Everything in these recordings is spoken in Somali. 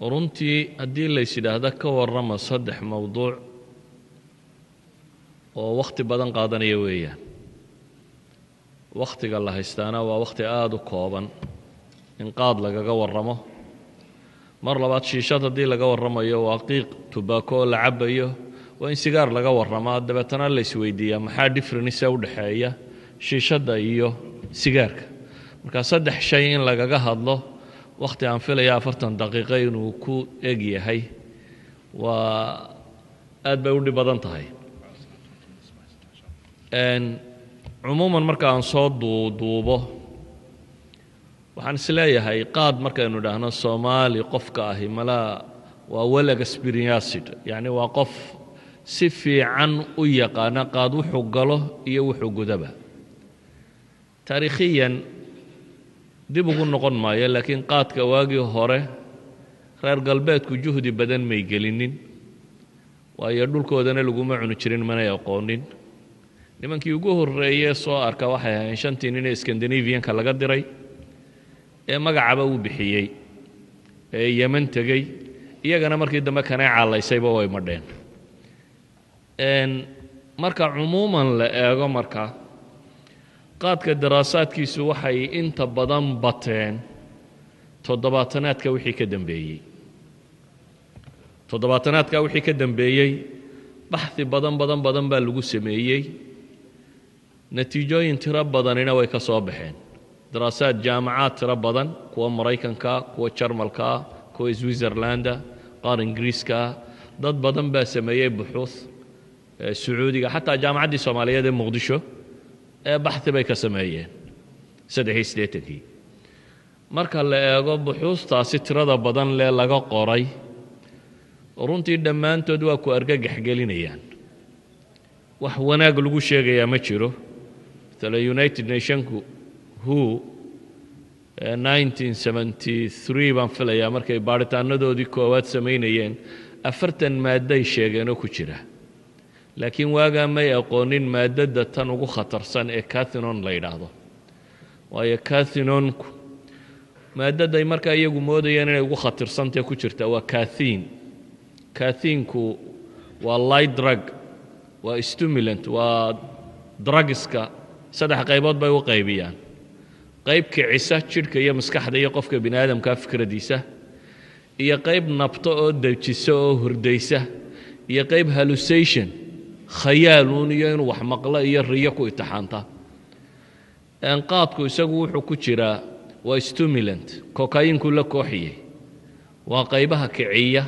Runtii haddii lays yidhaahda ka warrama saddex mowduuc oo wakhti badan qaadanaya weeyaan, wakhtiga la haystaana waa wakhti aada u kooban in qaad lagaga warramo. Mar labaad, shiishad haddii laga warramayo waa qiiq tubaako oo la cabayo, waa in sigaar laga warramaa. Dabeetana la isweydiiyaa maxaa difference u dhexeeya shiishadda iyo sigaarka. Marka saddex shay in lagaga hadlo wakhti aan filaya 40 daqiiqo inuu ku eg yahay waa aad bay u dhib badan tahay. Cumuuman, marka aan soo duuduubo, waxaan is leeyahay qaad markaynu idhaahno, Soomaali qofka ahi malaa waa well experienced, yacni waa qof si fiican u yaqaana qaad wuxuu galo iyo wuxuu gudaba. Taariikhiyan dib ugu noqon maayo, laakiin qaadka waagii hore reer galbeedku juhdi badan may gelinin, waayo dhulkoodana laguma cuni jirin, manay aqoonin. Nimankii ugu horreeyee soo arka waxay ahayn shantii nin ee Scandinavianka laga diray ee magacaba uu bixiyey ee Yeman tegey. Iyagana markii dambe kanay caalaysayba way madheen. Marka cumuuman la eego, marka qaadka daraasaadkiisu waxay inta badan bateen toddobaatanaadka wixii ka dambeeyey. Toddobaatanaadka wixii ka dambeeyey baxthi badan badan badan baa lagu sameeyey, natiijooyin tiro badanina way ka soo baxeen. Daraasaad jaamacaad tiro badan, kuwa Maraykanka, kuwa Jarmalka, kuwa Switzerlanda, qaar Ingiriiska, dad badan baa sameeyey buxuuth. Sacuudiga, xataa Jaamacaddii Soomaaliyeed ee Muqdisho ee baxthi bay ka sameeyeen 83-kii. Marka la eego buxuustaasi tirada badan lee laga qoray, runtii dhammaantood waa ku argagax gelinayaan, wax wanaag lagu sheegayaa ma jiro. Matala United Nationku WHO 1973 baan filayaa markay baadhitaanadoodii koowaad samaynayeen, 40 maadday sheegeenoo ku jira, laakiin waagaa may aqoonin maaddada tan ugu khatarsan ee cathinone la yidhaahdo. Waayo cathinonku maaddaday markaa iyagu moodayeen inay ugu khatarsantae ku jirta waa cathine. Cathinku waa light drug, waa stimulant, waa drugska saddex qaybood bay u qaybiyaan: qayb kicisa jidhka iyo maskaxda iyo qofka bini aadamkaa fikraddiisa, iyo qayb nabto oo dejisa oo hurdaysa, iyo qayb hallucination, khayaaluun iyo inuu wax maqlo iyo riyo ku itixaanta. Qaadku isagu wuxuu ku jiraa waa stimulant, cocainku la kooxiyey, waa qaybaha kiciya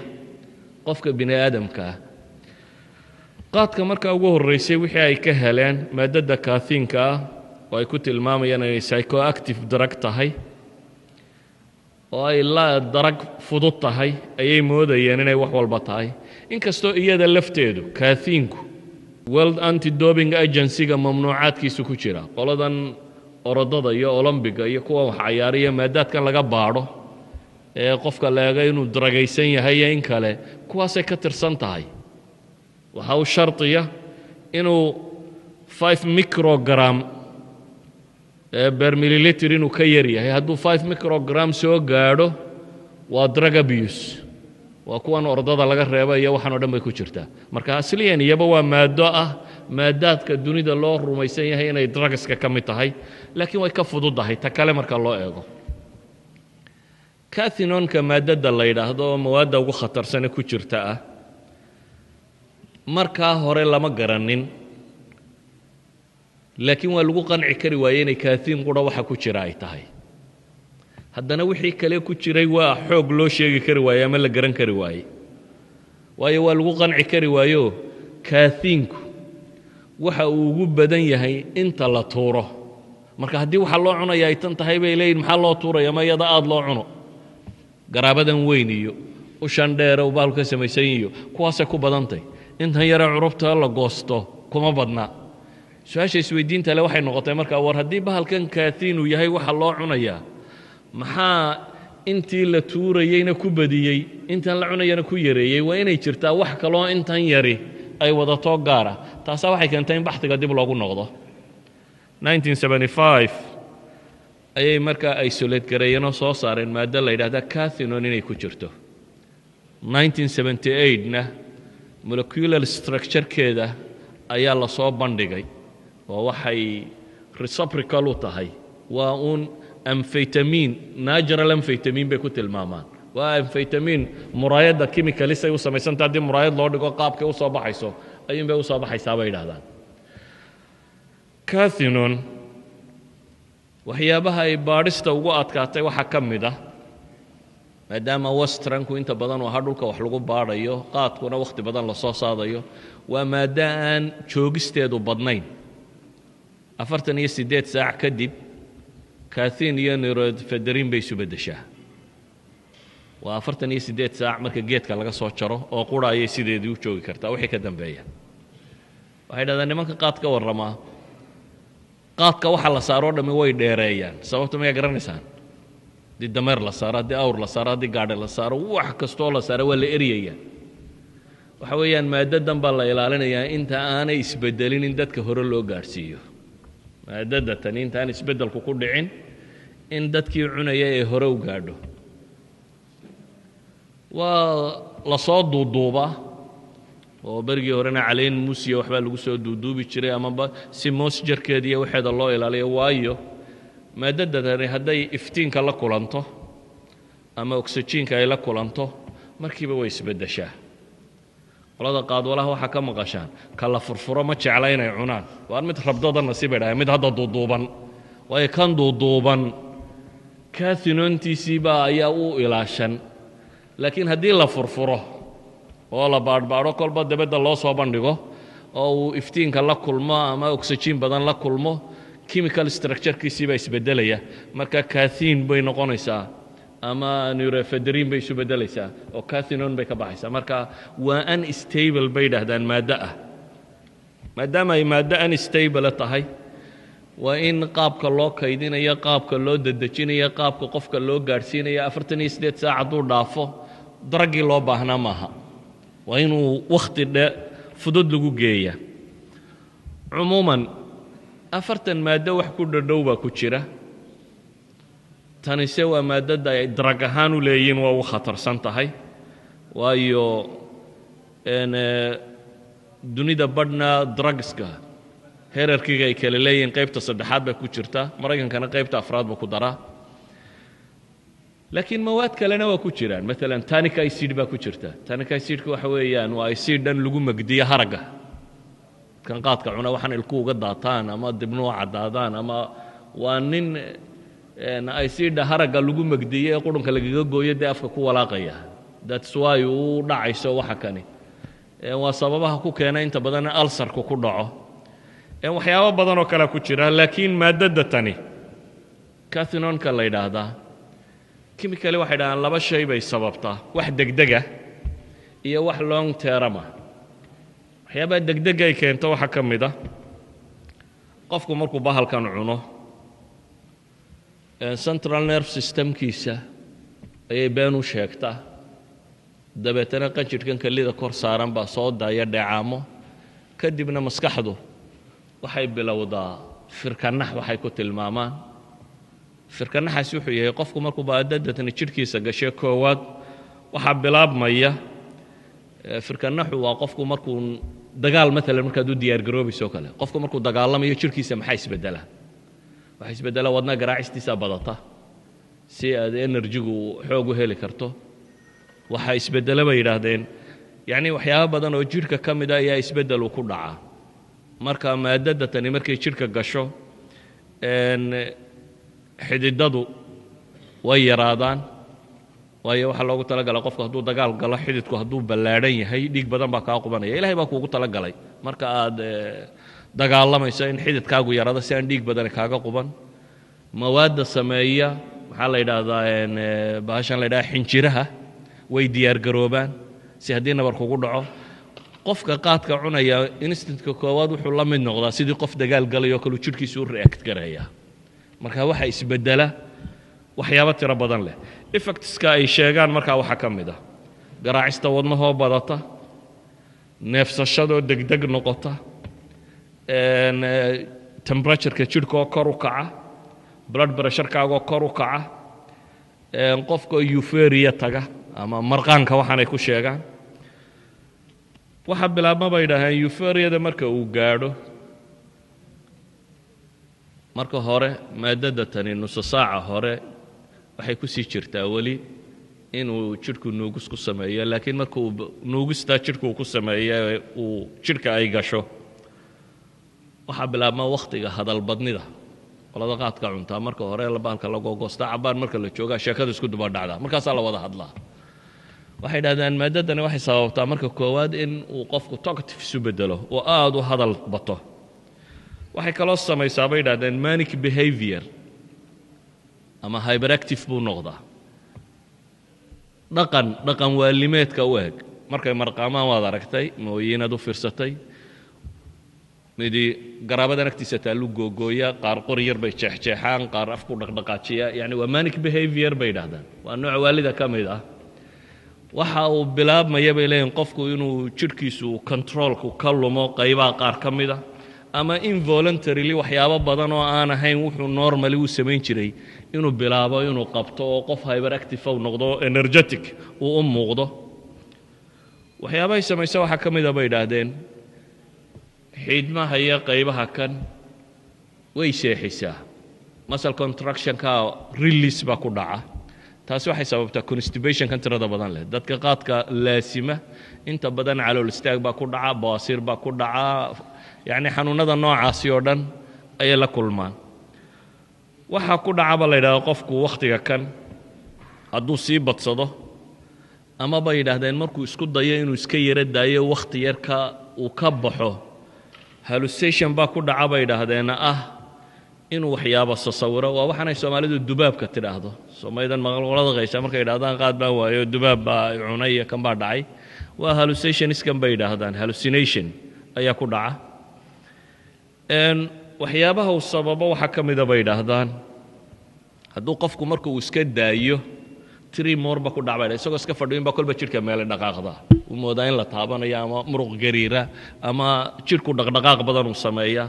qofka bini aadamkaa. Qaadka markaa ugu horreysay wixii ay ka heleen maaddada cathineka ah, oo ay ku tilmaamayaan inay psychoactive drug tahay oo ay la drug fudud tahay, ayay moodayeen inay wax walba tahay, inkastoo iyada lafteedu cathineku World Anti Doping Agency-ga mamnuucaadkiisu ku jira. Qoladan orodada iyo Olombiga iyo kuwa wax cayaariya maadaadkan laga baadho ee qofka la eego inuu drugaysan yahay iyo in kale, kuwaasay ka tirsan tahay. Waxa uu shardiya inuu 5 microgram per milliliter inuu ka yar yahay. Hadduu 5 microgram soo gaadho waa drug abuse, waa kuwan ordada laga reeba iyo waxaan o dhan bay ku jirtaa. Marka asliyan iyaba waa maaddo ah maadaadka dunida loo rumaysan yahay inay drugska ka mid tahay, laakiin way ka fududahay ta kale marka loo eego. Cathinonka maaddada la yidhaahdo oo mawaadda ugu khatarsane ku jirta ah, markaa hore lama garanin, laakiin waa lagu qanci kari waayey inay cathine qura waxa ku jira ay tahay. Haddana wixii kale ku jiray waa xoog loo sheegi kari waaye ama la garan kari waaye, waayo waa lagu qanci kari waayo. Cathineku waxa uu ugu badan yahay inta la tuuro. Marka haddii waxa loo cunaya ay tan tahay, bay leeyihin, maxaa loo tuuraya? Ma iyada aada loo cuno? Garaabadan weyn iyo ushan dheere uu baalku ka samaysan iyo kuwaasay ku badantay, intan yaree curubta la goosto kuma badna. Su-aasha isweydiinta le waxay noqotay markaa, war haddii bahalkan cathine uu yahay waxa loo cunayaa, maxaa intii la tuurayeyna ku badiyey, intan la cunayana ku yareeyey? Waa inay jirtaa wax kaloo intan yari ay wadato gaara. Taasaa waxay keentay in baxdiga dib loogu noqdo. 1975 ayay markaa isolate gareeyeenoo soo saareen maaddo la yidhahda cathinone inay ku jirto. 1978na molecular structurekeeda ayaa la soo bandhigay, oo waxay reciprocal u tahay waa uun amphetamine, natural amphetamine bay ku tilmaamaan. Waa amphetamine muraayadda chemicals ay u samaysanta. Haddii muraayad loo dhigo, qaabkay u soo baxayso ayuun bay u soo baxaysaa, bay yidhahdaan. Cathinone waxyaabaha ay baadhista ugu adkaatay waxaa ka mid ah, maadaama westernku inta badan uu ahaa dhulka wax lagu baadhayo, qaadkuna wakhti badan lasoo saadayo, waa maaddo aan joogisteedu badnayn. 48 saac kadib cathine iyo norephedrine bay isu beddeshaa. Waa 48 saac marka geedka laga soo jaro oo qura ayay sideedii u joogi kartaa. Wixii ka dambeeya, waxay dhahdaan nimanka qaad ka warramaa, qaadka waxa la saaroo dhammi way dheereeyaan. Sababta mayaa garanaysaan? Haddii dameer la saaro, haddii awr la saaro, haddii gaadhi la saaro, wax kastoo la saaro waa la eryayaa. Waxa weeyaan maaddadan baa la ilaalinayaa inta aanay isbedelin in dadka hore loo gaadhsiiyo. Maadada tani intaan isbeddelku ku dhicin in dadkii cunaya ee hore u gaadho. Waa la soo duuduubaa, oo berigii horena caleen muusiya waxbaa lagu soo duuduubi jiray, amaba si moisture-keeda iyo waxeeda loo ilaaliyo, waayo maadadadani hadday iftiinka la kulanto ama oxygenka ay la kulanto, markiiba way isbeddeshaa. Qolada qaadwalaha waxaa ka maqashaan ka la furfuro ma jecla inay cunaan. Waa mid rabdada nasiib bay dhahay, mid hadda duuduuban, waayo kan duuduuban cathinontiisiibaa ayaa u ilaashan. Laakiin haddii la furfuro oo la baadhbaadho, kolba dabadda loo soo bandhigo oo uu iftiinka la kulmo ama oxygen badan la kulmo, chemical structurekiisii baa isbeddelaya. Marka cathine bay noqonaysaa ama norephedrine bay isu beddelaysaa oo cathinone bay ka baxaysaa. Marka waa unstable bay yidhaahdaan maaddo ah. Maadaama ay maaddo unstable tahay, waa in qaabka loo kaydinayo, qaabka loo dedejinayo, qaabka qofka loo gaadhsiinayo, 48 saac hadduu dhaafo daraggii loo baahnaa maaha. Waa inuu wakhti dhe fudud lagu geeya. Cumuuman 40 maaddo wax ku dhadhow baa ku jira. Tanise waa maaddada ay drug ahaan u leeyihiin waa ugu khatarsan tahay, waayo dunida badhna drugska hierarchyga ay kale leeyihiin qaybta saddexaad baa ku jirta, Maraykankana qaybta afraad baa ku daraa. Laakiin mawaad kalena waa ku jiraan. Maalan tannic acid baa ku jirta. Tannic acidka waxa weeyaan waa acid dhan lagu megdiyo haragga. Kan qaadka cuna waxaan ilku uga daataan ama dibnuhu caddaadaan ama waa nin acida haragga lagu megdiyo ee qurunka lagaga gooyo dee afka ku walaaqaya. That's why uu dhacayso. Waxa kani waa sababaha ku keena inta badan ulcerku ku dhaco. Waxyaabo badan oo kalea ku jira. Laakiin maaddada tani cathinonka la yidhaahdaa, chemically waxay dhahaan laba shay bay sababtaa: wax degdega iyo wax long term ah. Waxyaabaha degdega ay keento waxaa ka mid a, qofku markuu bahalkan cuno, central nerve systemkiisa ayay been u sheegtaa. Dabeetana qanjidhkan kelida kor saaran baa soo daaya dheecaamo. Kadibna maskaxdu waxay bilowdaa firkanax. Waxay ku tilmaamaan firkanaxaasi wuxuu yahay, qofku markuu baadadatani jidhkiisa gashay koowaad waxaa bilaabmaya firkanaxu. Waa qofku markuu dagaal maalan markaad u diyaargaroobayso kale. Qofku markuu dagaalamayo jidhkiisa maxaa isbeddela? Waxaa isbeddela wadna garaacistiisa badata si aad energygu xoog u heli karto. Waxaa isbeddela bay yidhaahdeen, yacni waxyaabo badan oo jidhka ka mida ayaa isbeddel uu ku dhacaa. Marka maaddada tani markay jidhka gasho, xididadu way yaraadaan, waayo waxaa loogu talagalay qofku hadduu dagaal galo, xididku hadduu ballaadhan yahay dhiig badan baa kaa qubanaya. Ilahay baa kuugu talagalay marka aad dagaalamayso in xididkaagu yaraado si aan dhiig badani kaaga quban. Mawaadda sameeya, maxaa la yidhaahdaa, bahashan la yidhaha xinjiraha, way diyaargaroobaan si haddii nabar kugu dhaco. Qofka qaadka cunaya instantka koowaad wuxuu la mid noqdaa sidii qof dagaal galayoo kaleu jidhkiisu u react gareeya. Marka waxaa isbeddela waxyaabo tiro badan leh. Effectska ay sheegaan markaa waxaa ka mid ah garaacista wadnahoo badata, neefsashadoo degdeg noqota, temperatureka jidhkaoo kor u kaca, blood pressurekaagoo kor u kaca, qofka euphoria taga. Ama marqaanka waxaanay ku sheegaan waxa bilaabma, bay idhaaheen, euphoriada marka uu gaadho. Marka hore maaddada tani nuso saaca hore waxay ku sii jirtaa weli inuu jidhku nuugis ku sameeyo, laakiin marka uu nuugistaa jidhku uu ku sameeyo, uu jidhka ay gasho, waxaa bilaabma wakhtiga hadalbadnida. Qolada qaadka cuntaa marka hore bahalka lagogoostaa, cabbaan marka la joogaa sheekadu isku duba dhacdaa, markaasaa la wada hadlaa. Waxay dhahdaan maaddadani waxay sababtaa marka koowaad in uu qofku talkative isu bedelo oo aada u hadal bato. Waxay kaloo samaysaa, bay idhahdeen, manic behavior ama hyperactive buu noqdaa, dhaqan dhaqan waalimeedka u eg. Markay marqaamaan waad aragtay, mooyiinaad u fiirsatay, midi garaabadan agtiisa taallu googooya, qaar qori yar bay jeexjeexaan, qaar afku dhaqdhaqaajiya. Yani waa manic behavior, bay idhahdaan, waa nooc waalida ka mid ah. Waxa uu bilaabmaya, bay leeyihin, qofku inuu jidhkiisu controlku ka lumo qaybaha qaar ka mida, ama involuntarily waxyaabo badan oo aan ahayn wuxuu normally u samayn jiray inuu bilaabo inuu qabto, oo qof hyperactive u noqdo, energetic uu u muuqdo. Waxyaabahay samaysa waxaa ka mida, bay idhaahdeen, xiidmaha iyo qaybaha kan way seexisaa, muscle contractionka release baa ku dhaca. Taasi waxay sababtaa constipationkan tirada badan leh. Dadka qaadka laasima inta badan calool istaag baa ku dhaca, bawaasiir baa ku dhaca, yacni xanuunada noocaasi oo dhan ayay la kulmaan. Waxaa ku dhaca ba la yidhahda qofku wakhtiga kan hadduu sii badsado, ama bay yidhaahdeen markuu isku dayo inuu iska yaro daayo, wakhti yarka uu ka baxo, hallucination baa ku dhaca, bay yidhaahdeen, ah inuu waxyaabo sasawiro. Waa waxaanay Soomaalidu dubaabka tidhaahdo. Soomalidan maqalqolada qaysa markay yidhahdaan qaad baan waayo, dubaab baa cunay iyo kan baa dhacay, waa hallucinationiskan, bay yidhaahdaan, hallucination ayaa ku dhaca. Waxyaabaha uu sababo waxaa ka mida, bay yidhaahdaan, hadduu qofku marka uu iska daayo tremor ba ku dhac bay, isagoo iska fadhiyin ba kolba jidhka meele dhaqaaqda uu moodaa in la taabanayo, ama muruq gariira, ama jidhku dhaqdhaqaaq badan uu sameeya.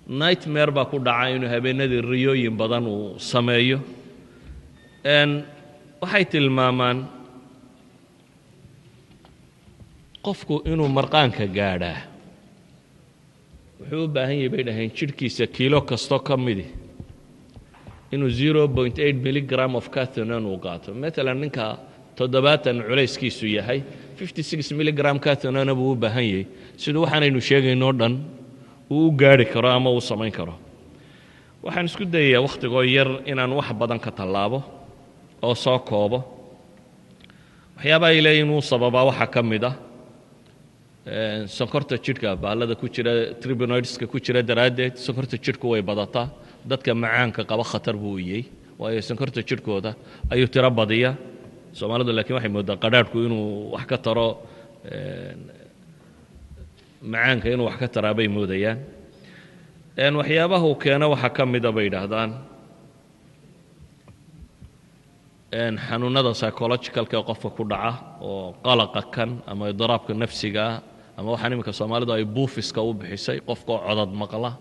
Nightmare baa ku dhaca, inuu habeenadii riyooyin badan uu sameeyo. Waxay tilmaamaan qofku inuu marqaanka gaadhaa wuxuu u baahan yahay, bay dhaheen, jidhkiisa kiilo kastoo ka midi inuu 0.8 milligram of cathinone uu qaato. Maalan ninka 70 culayskiisu yahay, 56 milligram cathinone buu u baahan yahay siduu waxaanaynu sheegaynoo dhan uu u gaarhi karo ama uu samayn karo. Waxaan isku dayayaa wakhtigoo yar inaan wax badan ka tallaabo oo soo koobo. Waxyaabaha ay leeyihin uu sababaa waxaa ka mid ah sonkorta jidhka, baallada ku jira, terpenoidska ku jira daraaddeed sonkorta jidhku way badataa. Dadka macaanka qaba khatar buu u yey, waayo sonkorta jidhkooda ayuu tiro badiya. Soomaalidu laakiin waxay mooddaa qadhaadhku inuu wax ka taro macaanka, inuu wax ka taraa bay moodayaan. Waxyaabaha uu keeno waxaa ka mida, bay yidhaahdaan, xanuunada psychologicalka ee qofka ku dhaca, oo qalaqa kan ama idiraabka nafsigaa, ama waxaan iminka Soomaalidu ay buufiska u bixisay, qofkaoo codad maqla,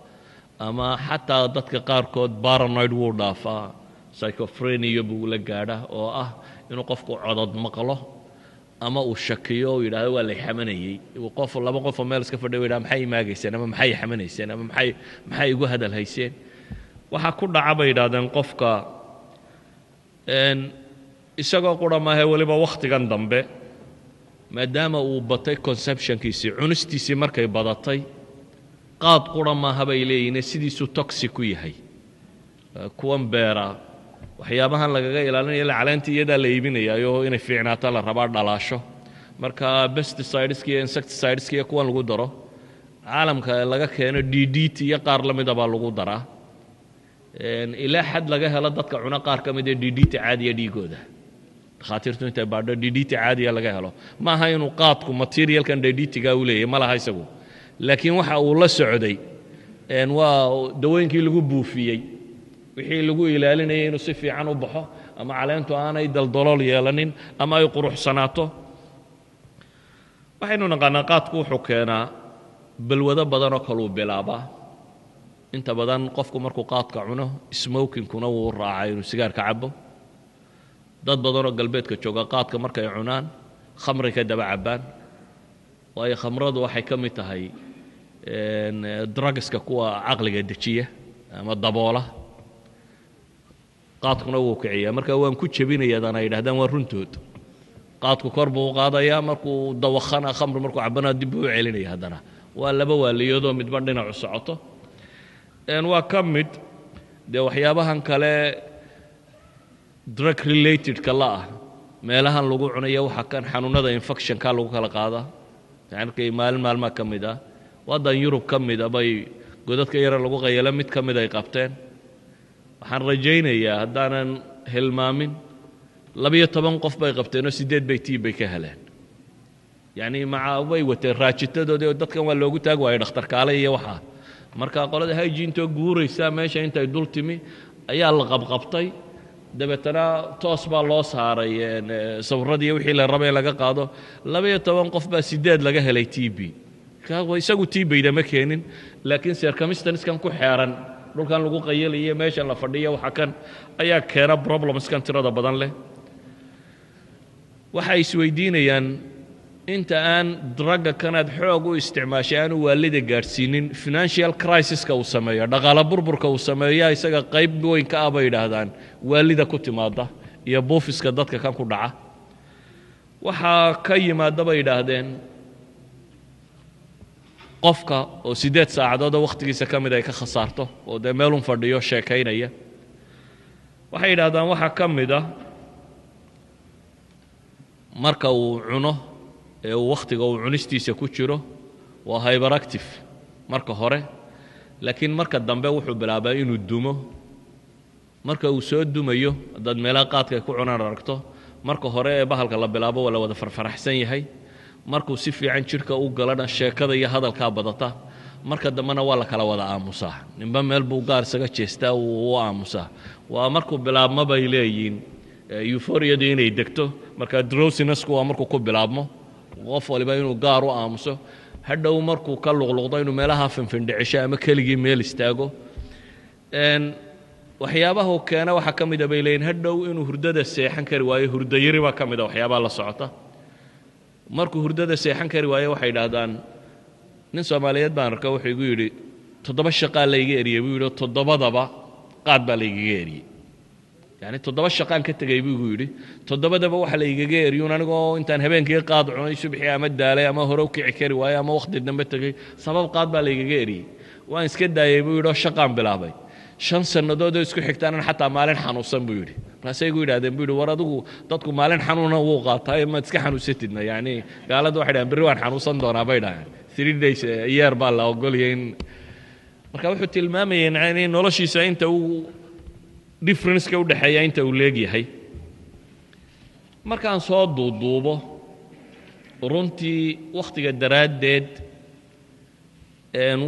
ama xataa dadka qaarkood paranoid wuu dhaafaa, schizophrenia buu la gaadha, oo ah inuu qofku codad maqlo ama uu shakiyo, uu yidhahdo waa lay xamanayey. Qof laba qofoo meel iska fadhiya u yidhaha maxay imaagayseen, ama maxay xamanayseen, ama maxay igu hadal hayseen. Waxaa ku dhaca, bay yidhahdeen, qofka isagoo qura maahe, weliba wakhtigan dambe maadaama uu batay consumptionkiisii, cunistiisii markay badatay, qaad qura maaha, bay leeyihiin, sidiisuu toxic ku yahay. Kuwan beera waxyaabahan lagaga ilaalinaya ila caleentii iyadaa la iibinayaayo, inay fiicnaato la rabaa, dhalaasho. Marka pesticideska iyo insecticideska iyo kuwan lagu daro caalamka laga keeno DDT iyo qaar la mida baa lagu daraa, ilaa xad laga helo dadka cuna qaar ka mid ee DDT caadiya dhiigooda. Dhakhaatiirtu intay baadho DDT caadiya laga helo. Ma aha inuu qaadku materialkan DDT-ga u leeyahy, ma laha isagu, laakiin waxa uu la socday waa dawooyinkii lagu buufiyey, wixii lagu ilaalinayay inuu si fiican u baxo, ama caleentu aanay daldalool yeelanin, ama ay quruxsanaato. Waxaynu naqaanaa qaadku wuxuu keenaa balwado badanoo kaluu bilaabaa. Inta badan qofku markuu qaadka cuno, smokingkuna wuu raacaa, inuu sigaarka cabo. Dad badanoo galbeedka jooga qaadka markay cunaan khamri ka daba cabbaan, waayo khamradu waxay ka mid tahay drugska kuwa caqliga dejiya ama daboola, qaadkuna wuu kiciyaa. Marka waan ku jebinayadan ay yidhahdaan waa runtood. Qaadku kor buu u qaadayaa, markuu dawakhana khamri markuu cabbana dib buu u celinaya. Haddana waa laba waaliyoodoo midba dhinacu socoto. Waa ka mid dee waxyaabahan kale drug relatedka la ah meelahan lagu cunaya. Waxa kan xanuunada infectionka lagu kala qaadaa. Arkay maalin maalmaa ka mid ah waddan Yurub ka mida bay godadka yare lagu qayalo mid ka mid ay qabteen. Waxaan rajaynayaa haddaanan hilmaamin 12 qof bay qabteenoo 8 bay TB bay ka heleen. Yacni maca way wateen raajitadoodii oo dadkan waa loogu taag waayey dhakhtarkaale iyo waxaa. Marka qolada hygienetoo guuraysa meesha intay dul timi ayaa la qabqabtay, dabeetana toos baa loo saaray sawirradii wixii la rabay in laga qaado. 12 qof baa 8 laga helay TB. Isagu TB-da ma keenin, laakiin circumstanceskan ku xeeran, dhulkan lagu qayalayo, meeshan la fadhiyo, waxa kan ayaa keena problemskan tirada badan leh. Waxay isweydiinayaan inta aan drugga kanaad xoog u isticmaashay aanu waalida gaadhsiinin, financial crisiska uu sameeyo, dhaqaalo burburka uu sameeya isaga qayb weyn ka ah bay yidhaahdaan, waalida ku timaada iyo buufiska dadka kan ku dhaca. Waxaa ka yimaada bay yidhaahdeen qofka oo 8 saacadoodoo wakhtigiisa ka mid ay ka khasaarto oo dee meelun fadhiyo sheekaynaya. Waxay yidhahdaan waxaa ka mid ah marka uu cuno ee uu wakhtiga uu cunistiisa ku jiro waa hyperactive marka hore, laakiin marka dambe wuxuu bilaabaa inuu dumo. Marka uu soo dumayo, haddaad meelaha qaadka ay ku cunaan aragto, marka hore ee bahalka la bilaabo waa la wada farfaraxsan yahay. Markuu si fiican jidhka u galana sheekada iyo hadalkaa badata. Marka dambena waa la kala wada aamusaa, ninba meel buu gaar isaga jeestaa, wuu u aamusaa. Waa markuu bilaabmo bay leeyihiin euphoriadu inay degto. Marka drowsinessku waa markuu ku bilaabmo qof waliba inuu gaar u aamuso, hadhow markuu ka luqluqdo inuu meelaha finfindhicisho ama keligii meel istaago. Waxyaabahu keena waxaa ka mida bay leeyihin hadhow inuu hurdada seexan kari waayo. Hurdayari baa ka mid a waxyaabaha la socota. Markuu hurdada seexan kari waayo, waxay idhaahdaan, nin Soomaaliyeed baan arka, wuxuu igu yidhi 7 shaqaa layga eriyey buu yidhi, toddobadaba qaad baa laygaga eriyey. Yacni 7 shaqaan ka tegey buu igu yidhi, toddobadaba waxa laygaga eriyuun anigoo intaan habeenkii qaad cunay subxii ama daalay ama hore u kici kari waayo ama wakhti dambe tegey, sabab qaad baa laygaga eriyey. Waan iska daayey buu yidhi oo shaqaan bilaabay. 5 sannadood oo isku xigtaanan xataa maalin xanuunsan buu yidhi. Markaasay igu yidhahdeen buu yidhi, war adigu dadku maalin xanuuna wuu qaataa, maad iska xanuunsatidna? Yacni gaalada waxay dhahaan berri waan xanuunsan doonaa bay dhahaan, 3 days year baa la ogoliyay in. Marka wuxuu tilmaamayay yani noloshiisa inta uu differenceka u dhexeeya inta uu leegyahay. Markaan soo duuduubo, runtii wakhtiga daraaddeed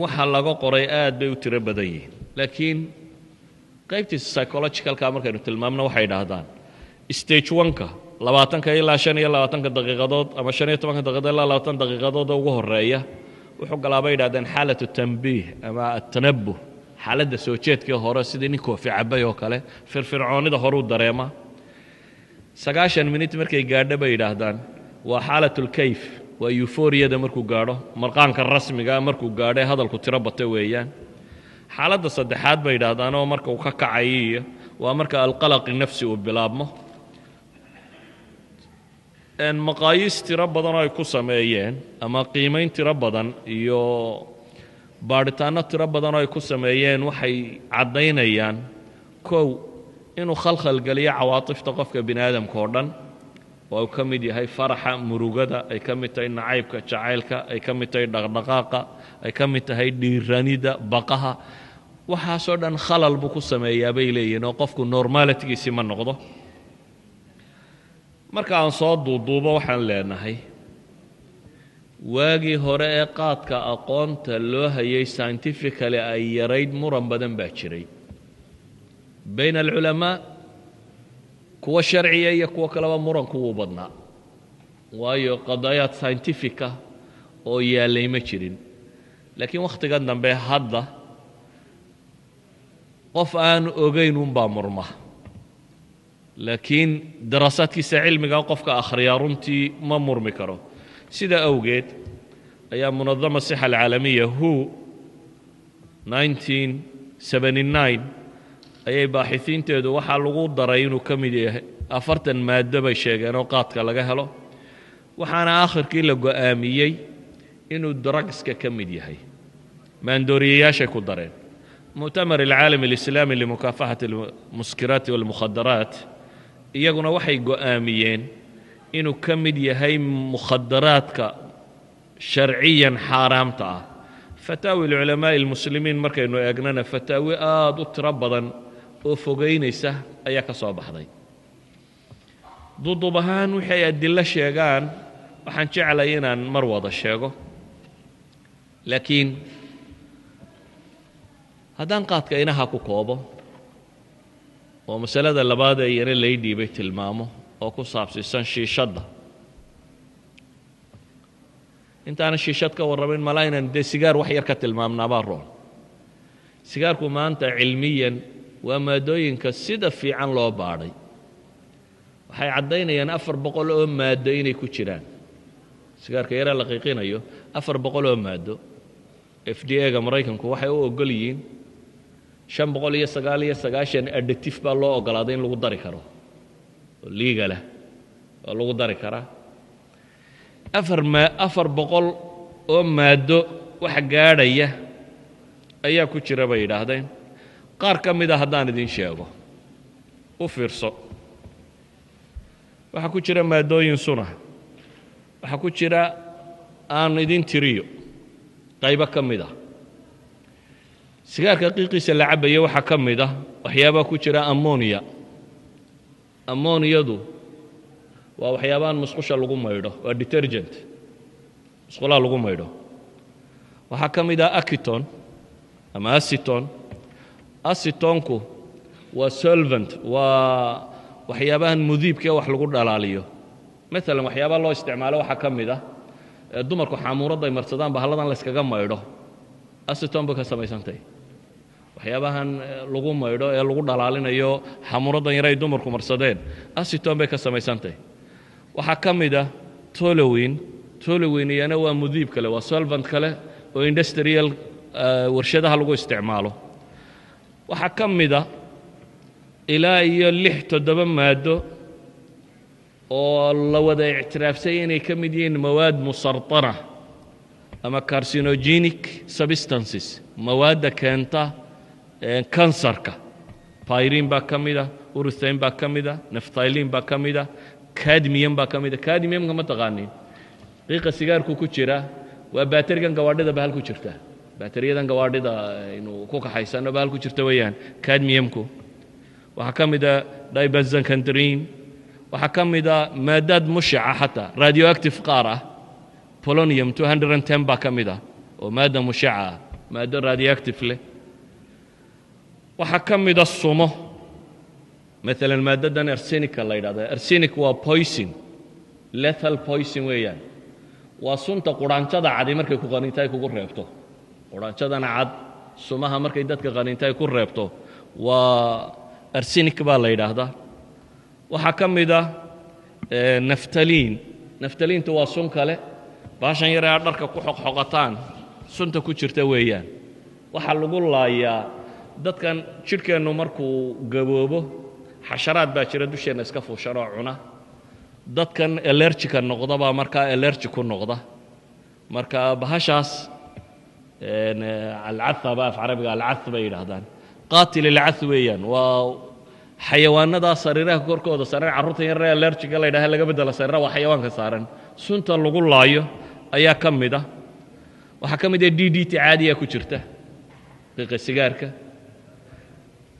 waxa laga qoray aad bay u tiro badan yihiin, laakiin qaybtiisa psychologicalka markaynu tilmaamno, waxay idhaahdaan stage one-ka 20ka ilaa 25ka daqiiqadood ama 15ka daqiiqadood ilaa 20 daqiiqadood ugu horeeya wuxuu galaa bay yidhahdeen xaalatu tanbiih ama atanabuh, xaaladda soo jeedkii hore, sidii nin koofi cabay oo kale firfircoonida horuu dareema. 90 minit markay gaadho bay yidhaahdaan waa xaalatulkayf, waa euphoriada markuu gaadho, marqaanka rasmigaa markuu gaadho ee hadalku tiro bato weeyaan. Xaaladda saddexaad bay yidhaahdaan oo marka uu ka kacayo iyo waa marka alqalaqi nafsi uu bilaabmo. Maqaayiis tiro badan oo ay ku sameeyeen ama qiimayn tiro badan iyo baadhitaanno tiro badan oo ay ku sameeyeen waxay caddaynayaan kow inuu khalkhal geliyo cawaatifta qofka bini aadamka oo dhan, oo uu ka mid yahay faraxa, murugada, ay ka mid tahay nacaybka, jacaylka, ay ka mid tahay dhaqdhaqaaqa, ay ka mid tahay dhiiranida, baqaha. Waxaasoo dhan khalal buu ku sameeyaa bay leeyihiin oo qofku normalitygiisii ma noqdo. Marka aan soo duuduubo, waxaan leenahay waagii hore ee qaadka aqoonta loo hayay scientifically ay yarayd, muran badan baa jiray bayna alculamaa, kuwa sharciya iyo kuwo kaleba muranku wuu badnaa, waayo qadaayaad scientifica oo yaallay ma jirin. Laakiin wakhtigan dambe hadda qof aan ogayn unbaa murma. Laakiin daraasaadkiisa cilmiga qofka akhriyaa runtii ma murmi karo. Sida awgeed ayaa Munadama Sixa Alcaalamiya, WHO, 1979 ayay baaxisiinteedu waxaa lagu daray inuu ka mid yahay. 40 maaddo bay sheegeen oo qaadka laga helo, waxaana aakhirkii la go'aamiyey inuu drugska ka mid yahay, maandooriyayaashay ku dareen. Mu'tamar Alcaalami Alislaami limukaafaxati almuskiraati walmukhadaraat iyaguna waxay go'aamiyeen inuu ka mid yahay mukhadaraadka sharciyan xaaraamta ah. Fataawi alculamaa'i almuslimiin markaynu eegnana, fataawi aada u tiro badan oo fogeynaysa ayaa ka soo baxday. Duduub ahaan waxay adilo sheegaan waxaan jeclay inaan mar wada sheego, laakiin haddaan qaadka inaha ku koobo oo masalada labaad ee iyana lay dhiibay tilmaamo oo ku saabsiisan shiishadda. Intaanan shiishad ka warramayn, malaa inaan dee sigaar wax yar ka tilmaamnaabaa roon. Sigaarku maanta cilmiyan waa maadooyinka sida fiican loo baadhay. Waxay caddaynayaan 400 oo maaddo inay ku jiraan sigaarka yaraa la qiiqinayo, 400 oo maaddo. FDA-ga Maraykanku waxay u ogol yihiin 599 additive baa loo ogolaaday in lagu dari karo oo legal ah oo lagu dari karaa. 400 oo maaddo wax gaadhaya ayaa ku jira bay yidhaahdeen. Qaar ka mida haddaan idin sheego, u fiirso, waxaa ku jira maaddooyin suna, waxaa ku jira, aan idin tiriyo qaybo ka mid ah sigaarka qiiqiisa la cabaya. Waxaa ka mid ah waxyaabaa ku jira ammonia. Ammoniyadu waa waxyaabahan musqusha lagu maydho, waa detergent musqulaha lagu maydho. Waxaa ka mid ah acetone ama acetone. Acetonku waa solvent, waa waxyaabahan mudiibka ee wax lagu dhalaaliyo. Maalan waxyaabaha loo isticmaalo waxaa ka mid ah dumarku xaamuuradda ay marsadaan, bahalladan la yskaga maydho, acetone bay ka samaysantay. Waxyaabahan lagu maydho ee lagu dhalaalinayo xamuuraddan yar ay dumarku marsadeen, acetone bay ka samaysantay. Waxaa ka mid ah toluene. Toluene iyana waa mudiib kale, waa solvent kale oo industrial, warshadaha lagu isticmaalo. Waxaa ka mid a ilaa iyo lix toddoba maaddo oo la wada ictiraafsay inay ka mid yihiin mawaad musartana ama carcinogenic substances, mawaadda keenta kansarka. Pyrene baa ka mida, urethane baa ka mida, naphthalene baa ka mida, cadmium baa ka mida. Cadmiumka ma taqaanin? Qiiqa sigaarku ku jira. Waa baaterigan gawaadhida bahal ku jirta, baateriyadan gawaadhida aynu ku kaxaysanno bahal ku jirta weeyaan cadmiumku. Waxaa ka mida dibenzoxandrine. Waxaa ka mida maadaad mushica, xataa radioactive qaar ah. Polonium 210 baa ka mid ah oo maadda mushica ah, maaddo radioactive leh. Waxaa ka mida sumo, maalan maaddadan arsenica la yidhahda. Arsenic waa poison, lethal poison weeyaan. Waa sunta quraanjada cadi markay ku qaninta ay kugu reebto. Quraanjadana cad sumaha markay dadka qaninta ay ku reebto waa arsenic baa la yidhaahdaa. Waxaa ka mid ah naphthalene. Naphthalenetu waa sun kale, baashan yare aad dharka ku xoqxoqataan sunta ku jirta weeyaan. Waxaa lagu laayaa dadkan jidhkeennu markuu gaboobo, xasharaad baa jira dusheenna iska fuushan oo cuna. Dadkan allergicka noqda baa markaa allergic ku noqda. Marka bahashaas alcatha ba af Carabiga alcath bay yidhaahdaan, qaatil alcath weeyaan. Waa xayawaanadaa sariiraha korkooda saaran, carruurta yaree allergicga la yidhaha laga beddela sariiraha, waa xayawaanka saaran sunta lagu laayo ayaa ka mid ah. Waxaa ka mid ah DDT caadiya ku jirta qiiqa sigaarka.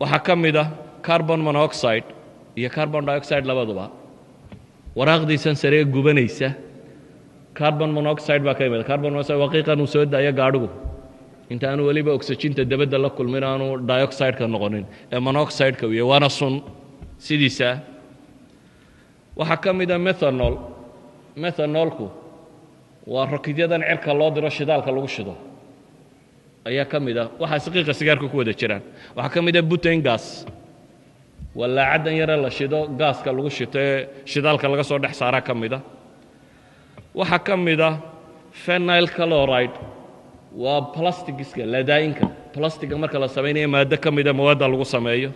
Waxaa ka mid ah carbon monoxide iyo carbon dioxide labaduba. Waraaqdiisan saree gubanaysa carbon monoxide baa ka yimid. Carbon monoxide waa qiiqan uu soo daayo gaadhigu inta aanu weliba oxyginta dabadda la kulmin, aanu dioxide-ka noqonin ee monoxide-ka u yahay, waana sun sidiisa. Waxaa ka mid a methanol. Methanolku waa rokidyadan cirka loo diro, shidaalka lagu shido ayaa ka mid ah. Waxaas qiiqa sigaarka ku wada jiraan. Waxaa ka mid ah butane gas. Walaacaddan yare la shido, gaaska lagu shito ee shidaalka laga soo dhex saaraa ka mida. Waxaa ka mida phenyl chloride, waa plastigiska, ladaa'inka plastiga marka la samaynayo, maaddo ka mida mawaadda lagu sameeyo.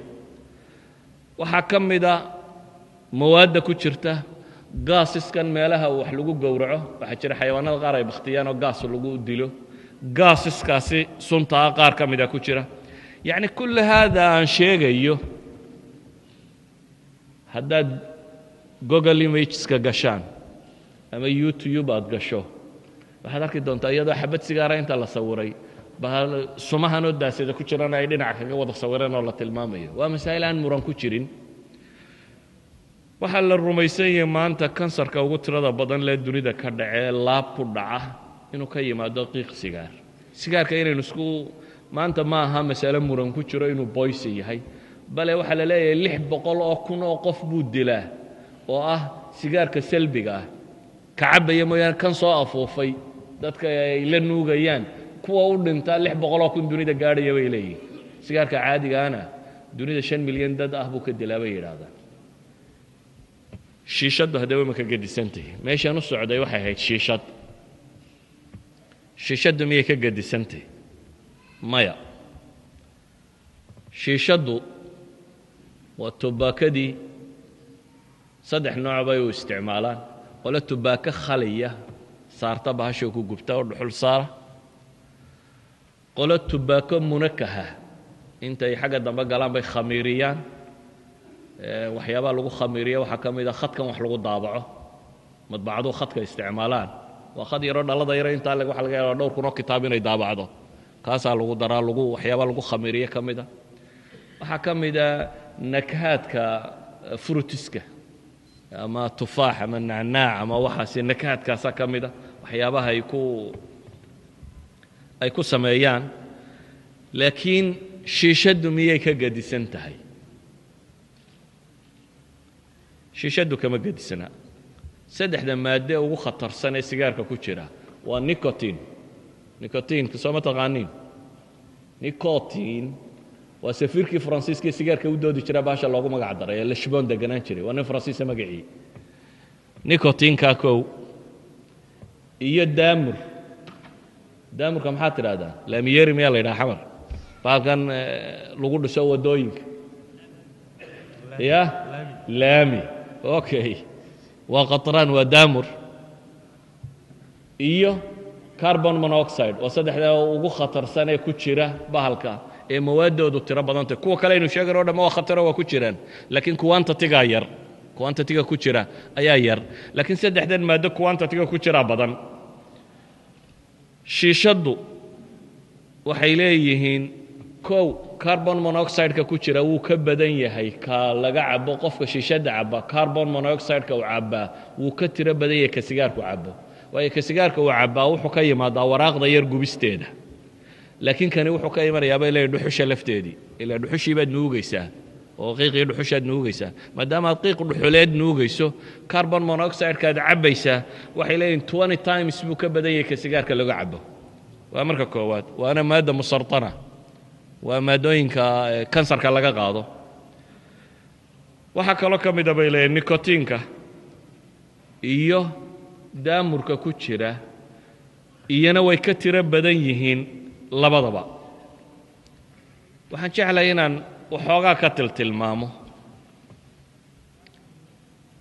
Waxaa ka mida mawaadda ku jirta gaasiskan meelaha wax lagu gowraco. Waxaa jira xayawaanada qaar ay bakhtiyaan oo gaas lagu dilo, gaasiskaasi suntaa qaar ka mida ku jira. Yacni kulli haada aan sheegayo, haddaad Google Imageska gashaan ama YouTube aad gasho, waxaad arki doontaa iyadoo xabad sigaara inta la sawiray sumahanoo daasada ku jirana ay dhinaca kaga wada sawireen oo la tilmaamayo. Waa masaa'il aan muran ku jirin. Waxaa la rumaysan yahay maanta kansarka ugu tirada badan lee dunida ka dhacee laab ku dhaca inuu ka yimaado qiiq sigaar. Sigaarka inaynu isku maanta ma aha masale muran ku jiro inuu poison yahay, bale waxaa la leeyahay 600,000 oo qof buu dilaa oo ah sigaarka salbiga ah ka cabbaya mooyaane, kan soo afuufay dadka ay la nuugayaan kuwa u dhintaa 600,000 dunida gaadhaya bay leeyihin. Sigaarka caadigaana dunida 5 milyan dad ah buu ka dilaa bay yidhaahdaan. Shiishaddu haddaba ma ka gedisantahi? Meeshaan u socday waxay ahayd shiishad. Shiishaddu miyay ka gedisantahi? Maya. Shiishaddu waa tubaakadii. Saddex nooc bay u isticmaalaan: qole tubaako khaliya saarta bahashoo ku gubta oo dhuxul saara, qolo tubaako munakaha intay xagga dambe galaan bay khamiiriyaan. Waxyaabaha lagu khamiiriya waxaa ka mid a khadkan wax lagu daabaco, madbacadu khadka isticmaalaan. Waa khad yaroo dhalada yaro intaa leg, waxa laga yaabaa dhowr kun oo kitaab inay daabacdo. Kaasaa lagu daraa, lagu waxyaabaa lagu khamiiriye ka mid a. Waxaa ka mid a nakahaadka fruitiska ama tufaax ama nacnaac ama waxaasi, nakahaadkaasaa ka mid a waxyaabaha ay ku sameeyaan. Laakiin shiishaddu miyay ka gedisan tahay? Shiishaddu kama gedisana. Saddexda maadde ugu khatarsan ee sigaarka ku jira waa nicotine. Nicotineka soo ma taqaaniin? Nicotine waa safiirkii Faransiiska ee sigaarka u doodi jira bahasha loogu magac daray, ee Lishbon deganaan jiray. Waa nin Faransiisa magacii. Nicotineka kow, iyo daamur. Daamurka maxaa tidhahdaa? Laamiyeri miyaa la yidhaha Xamar, bahalkan lagu dhiso waddooyinka? Ya, laami. Okay, waa qatraan, waa daamur iyo carbon monoxide. Waa saddexdaa ugu khatarsan ee ku jira bahalka ee mawaadoodu tiro badantay. Kuwa kale aynu sheegan o dhamma waa khataro, waa ku jiraan, laakiin quantity-gaa yar, quantity-ga ku jira ayaa yar, laakiin saddexdan maaddo quantity-ga ku jiraa badan. Shiishaddu waxay leeyihiin, kow, carbon monoxide-ka ku jira wuu ka badan yahay ka laga cabo. Qofka shiishadda cabba carbon monoxide-ka uu cabbaa wuu ka tiro badan yahay ka sigaarku cabo, waayo ka sigaarka uu cabbaa wuxuu ka yimaadaa waraaqda yar gubisteeda, laakiin kani wuxuu ka imanayaa, bay leeyihin, dhuxusha lafteedii. Ilaa dhuxushii baad nuugaysaa oo qiiqii dhuxushaad nuugaysaa. Maadaama aad qiiq dhuxuleed nuugayso, carbon monoxide-kaad cabbaysaa, waxay leeyihin, 20 times buu ka badan yahay ka sigaarka laga cabo. Waa marka koowaad, waana maadda musartana, waa maadooyinka kansarka laga qaado. Waxaa kaloo ka mida, bay leeyihin, nicotinka iyo daamurka ku jira iyana way ka tiro badan yihiin labadaba. Waxaan jeclay inaan waxoogaa ka tiltilmaamo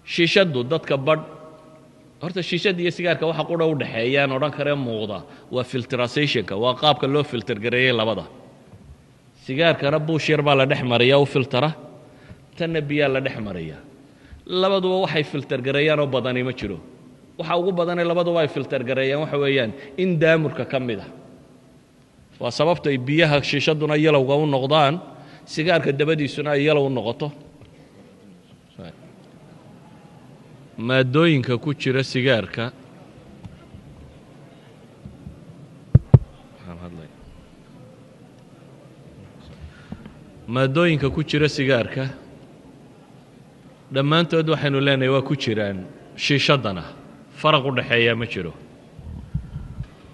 shiishaddu. Dadka badh horta shiishadda iyo sigaarka waxa qudha u dhexeeyaan odhan karee muuqda waa filtrationka, waa qaabka loo filter gareeyey labada. Sigaarkana buush yar baa la dhex mariya u filtera, tanna biyaa la dhex mariya. Labaduba waxay filter gareeyaan oo badani ma jiro. Waxa ugu badanee labaduba ay filter gareeyaan waxa weeyaan in daamurka ka mid a. Waa sababta ay biyaha shiishadduna yellowga u noqdaan, sigaarka dabadiisuna ay yellow u noqoto. Maadooyinka ku jira sigaarka, maadooyinka ku jira sigaarka dhammaantood waxaynu leenahay waa ku jiraan shiishaddana. Faraq u dhaxeeyaa ma jiro.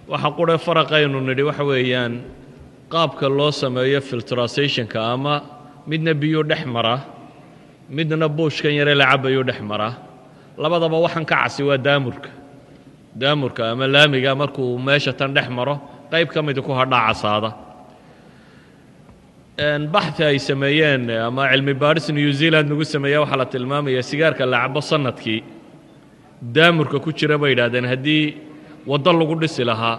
Waxa qudhe faraqaynu nidhi waxa weeyaan qaabka loo sameeyo filtrationka, ama midna biyuu dhex mara. Midna buushkan yaree la cabayuu dhex maraa. Labadaba waxaan ka casi waa daamurka. Daamurka ama laamiga markuu meesha tan dhex maro, qayb ka mida ku hadhaa casaada. Baxthi ay sameeyeen ama cilmi baadhis New Zealand lagu sameeya, waxaa la tilmaamaya sigaarka la cabo sanadkii daamurka ku jira, bay yidhahdeen, haddii waddo lagu dhisi lahaa,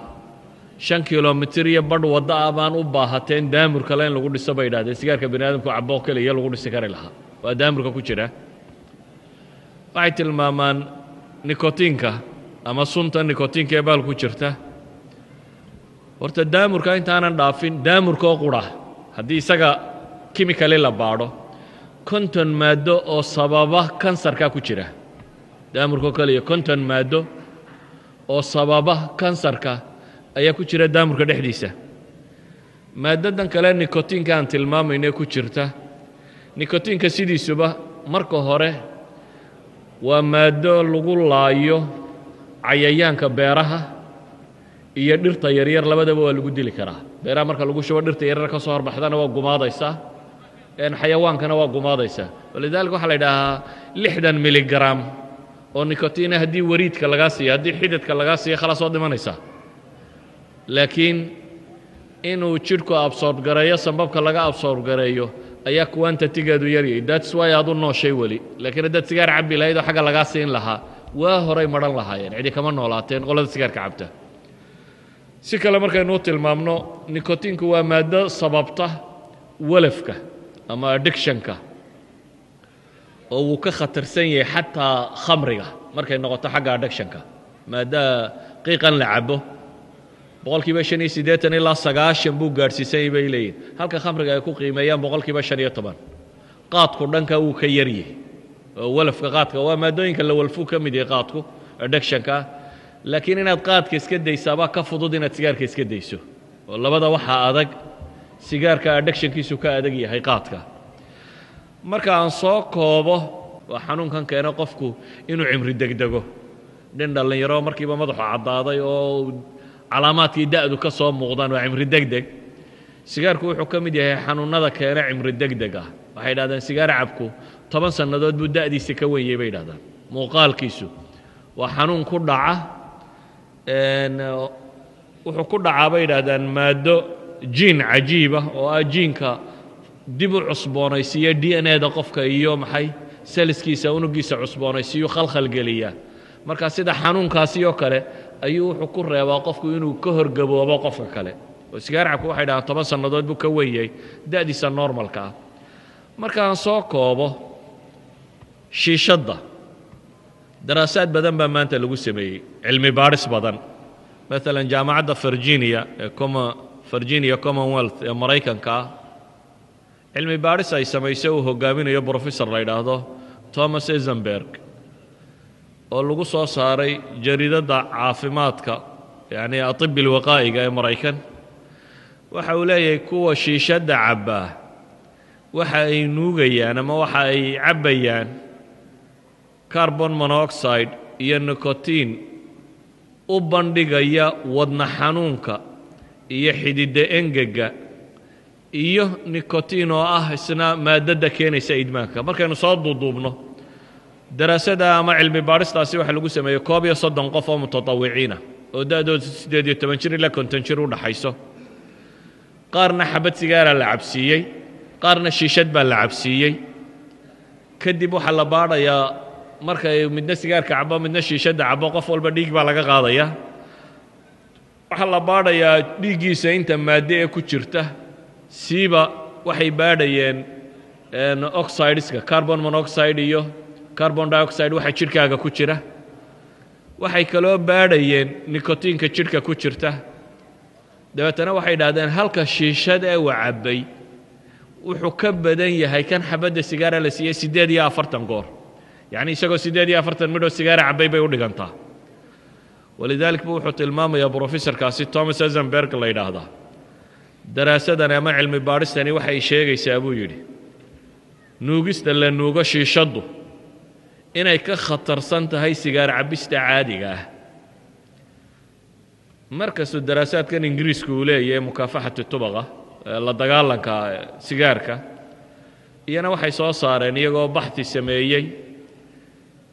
5 kilomitir iyo badh waddo ah baan u baahateen daamur kale in lagu dhiso, bay yidhahdeen. Sigaarka bani aadamku cabo keliya lagu dhisi kari lahaa waa daamurka ku jira. Waxay tilmaamaan nikotiinka ama sunta nikotiinka ee baal ku jirta. Horta daamurka intaanan dhaafin, daamurka oo qura haddii isaga chemically la baadho, 50 maaddo oo sababa kansarka ku jira. Daamurka oo keliya 50 maaddo oo sababa kansarka ayaa ku jira daamurka dhexdiisa. Maaddadan kale, nikotiinka aan tilmaamayne ku jirta, nikotiinka sidiisuba marka hore waa maaddo lagu laayo cayayaanka beeraha iyo dhirta yaryar, labadaba waa lagu dili karaa. Beeraha marka lagu shubo, dhirta yaryar ka soo horbaxdana waa gumaadaysaa, xayawaankana waa gumaadaysaa. Walidaalika waxaa la yidhaahaa 60 miligram oo nikotiina haddii wariidka lagaa siiyo, haddii xididka lagaa siiyo, khalaas, waad dhimanaysaa. Laakiin inuu jidhku absorb gareeyo, sambabka laga absorb gareeyo ayaa quantity-geedu yaryay. That's why aad u nooshay weli. Laakiin haddaad sigaar cabbi lahayd oo xagga lagaa siin lahaa, waa horay madhan lahaayeen, cidi kama noolaateen qolada sigaarka cabta. Si kale markaynu u tilmaamno, nikotiinku waa maaddo sababta walafka ama addictionka, oo wuu ka khatarsan yahay xataa khamriga markay noqoto xagga addictionka. Maaddaa qiiqan la cabo 85% ilaa 90 buu gaadhsiisanyay, bay leeyihin, halka khamriga ay ku qiimeeyaan 15%. Qaadku dhanka wuu ka yaryahay, oo walafka qaadka waa maadooyinka la walfuu ka mid yahay qaadku addictionka. Laakiin inaad qaadka iska daysaabaa ka fudud inaad sigaarka iska dayso, oo labada waxaa adag sigaarka, addictionkiisu ka adag yahay qaadka. Marka aan soo koobo, waa xanuunkan keena qofku inuu cimri degdego. Nin dhallinyaro markiiba madaxu caddaaday oo calaamaadkii da'du ka soo muuqdaan waa cimri degdeg. Sigaarku wuxuu ka mid yahay xanuunnada keena cimri degdeg ah. Waxay idhahdeen sigaar cabku 10 sannadood buu da'diisa ka wenyey, bay idhahdaan. Muuqaalkiisu waa xanuun ku dhaca, wuxuu ku dhacaa, bay idhahdaan, maaddo jiin cajiiba oo ah jiinka dib u cusboonaysiiya DNA-da qofka iyo maxay cellskiisa, unugiisa cusboonaysiiyu khalkhal geliya. Marka sida xanuunkaasi oo kale ayuu wuxuu ku reebaa qofku inuu ka horgaboobo qofka kale, oo sigaar cabku, waxay dhahaan, 10 sannadood buu ka wenyay da'diisa normalka ah. Markaan soo koobo, shiishadda daraasaad badan baa maanta lagu sameeyey, cilmi baadhis badan. Maalan jaamacadda Virginia ee Virginia Commonwealth ee Maraykanka ah, cilmi baadhis ay samaysay uu hogaaminayo professor la yidhaahdo Thomas Eisenberg, oo lagu soo saaray jariidadda caafimaadka, yacni الطب الوقائي-ga ee Maraykan, waxa uu leeyahay kuwa shiishadda cabbaa waxa ay nuugayaan ama waxa ay cabbayaan carbon monoxide iyo nicotine u bandhigaya wadna xanuunka iyo xididda engega, iyo nicotine oo ah isna maaddada keenaysa idmaanka. Markaynu soo duuduubno, daraasada ama cilmi baadhistaasi waxaa lagu sameeyey 31 qof oo mutatawiciina oo da'doodu 18 jir ilaa 50 jir u dhaxayso. Qaarna xabad sigaara la cabsiiyey, qaarna shiishad baa la cabsiiyey. Kadib waxaa la baadhayaa markay midna sigaarka cabo, midna shiishadda cabo, qof walba dhiig baa laga qaadaya. Waxaa la baadhayaa dhiiggiisa inta maadde ee ku jirta. Siiba waxay baadhayeen oxideska, carbon monoxide iyo carbon dioxide, waxa jidhkaaga ku jira. Waxay kaloo baadhayeen nikotiinka jidhka ku jirta. Dabeetana waxay idhahdeen halka shiishad ee uu cabbay wuxuu ka badan yahay kan xabadda sigaara la siiyey 48 goor, yacni isagoo 48 midhoo sigaara cabbay bay u dhigantaa. Walidalik bu wuxuu tilmaamayaa professorkaasi Thomas Eisenberg la yidhaahdaa, daraasadani ama cilmi baadhistani waxay sheegaysaa, buu yidhi, nuugista la nuugo shiishaddu inay ka khatarsan tahay sigaar cabbista caadiga ah. Markastuu daraasaadkan Ingiriisku uu leeyahay مكافحة التبغ, la dagaalanka sigaarka, Iyana waxay soo saareen, iyagoo baxthi sameeyey,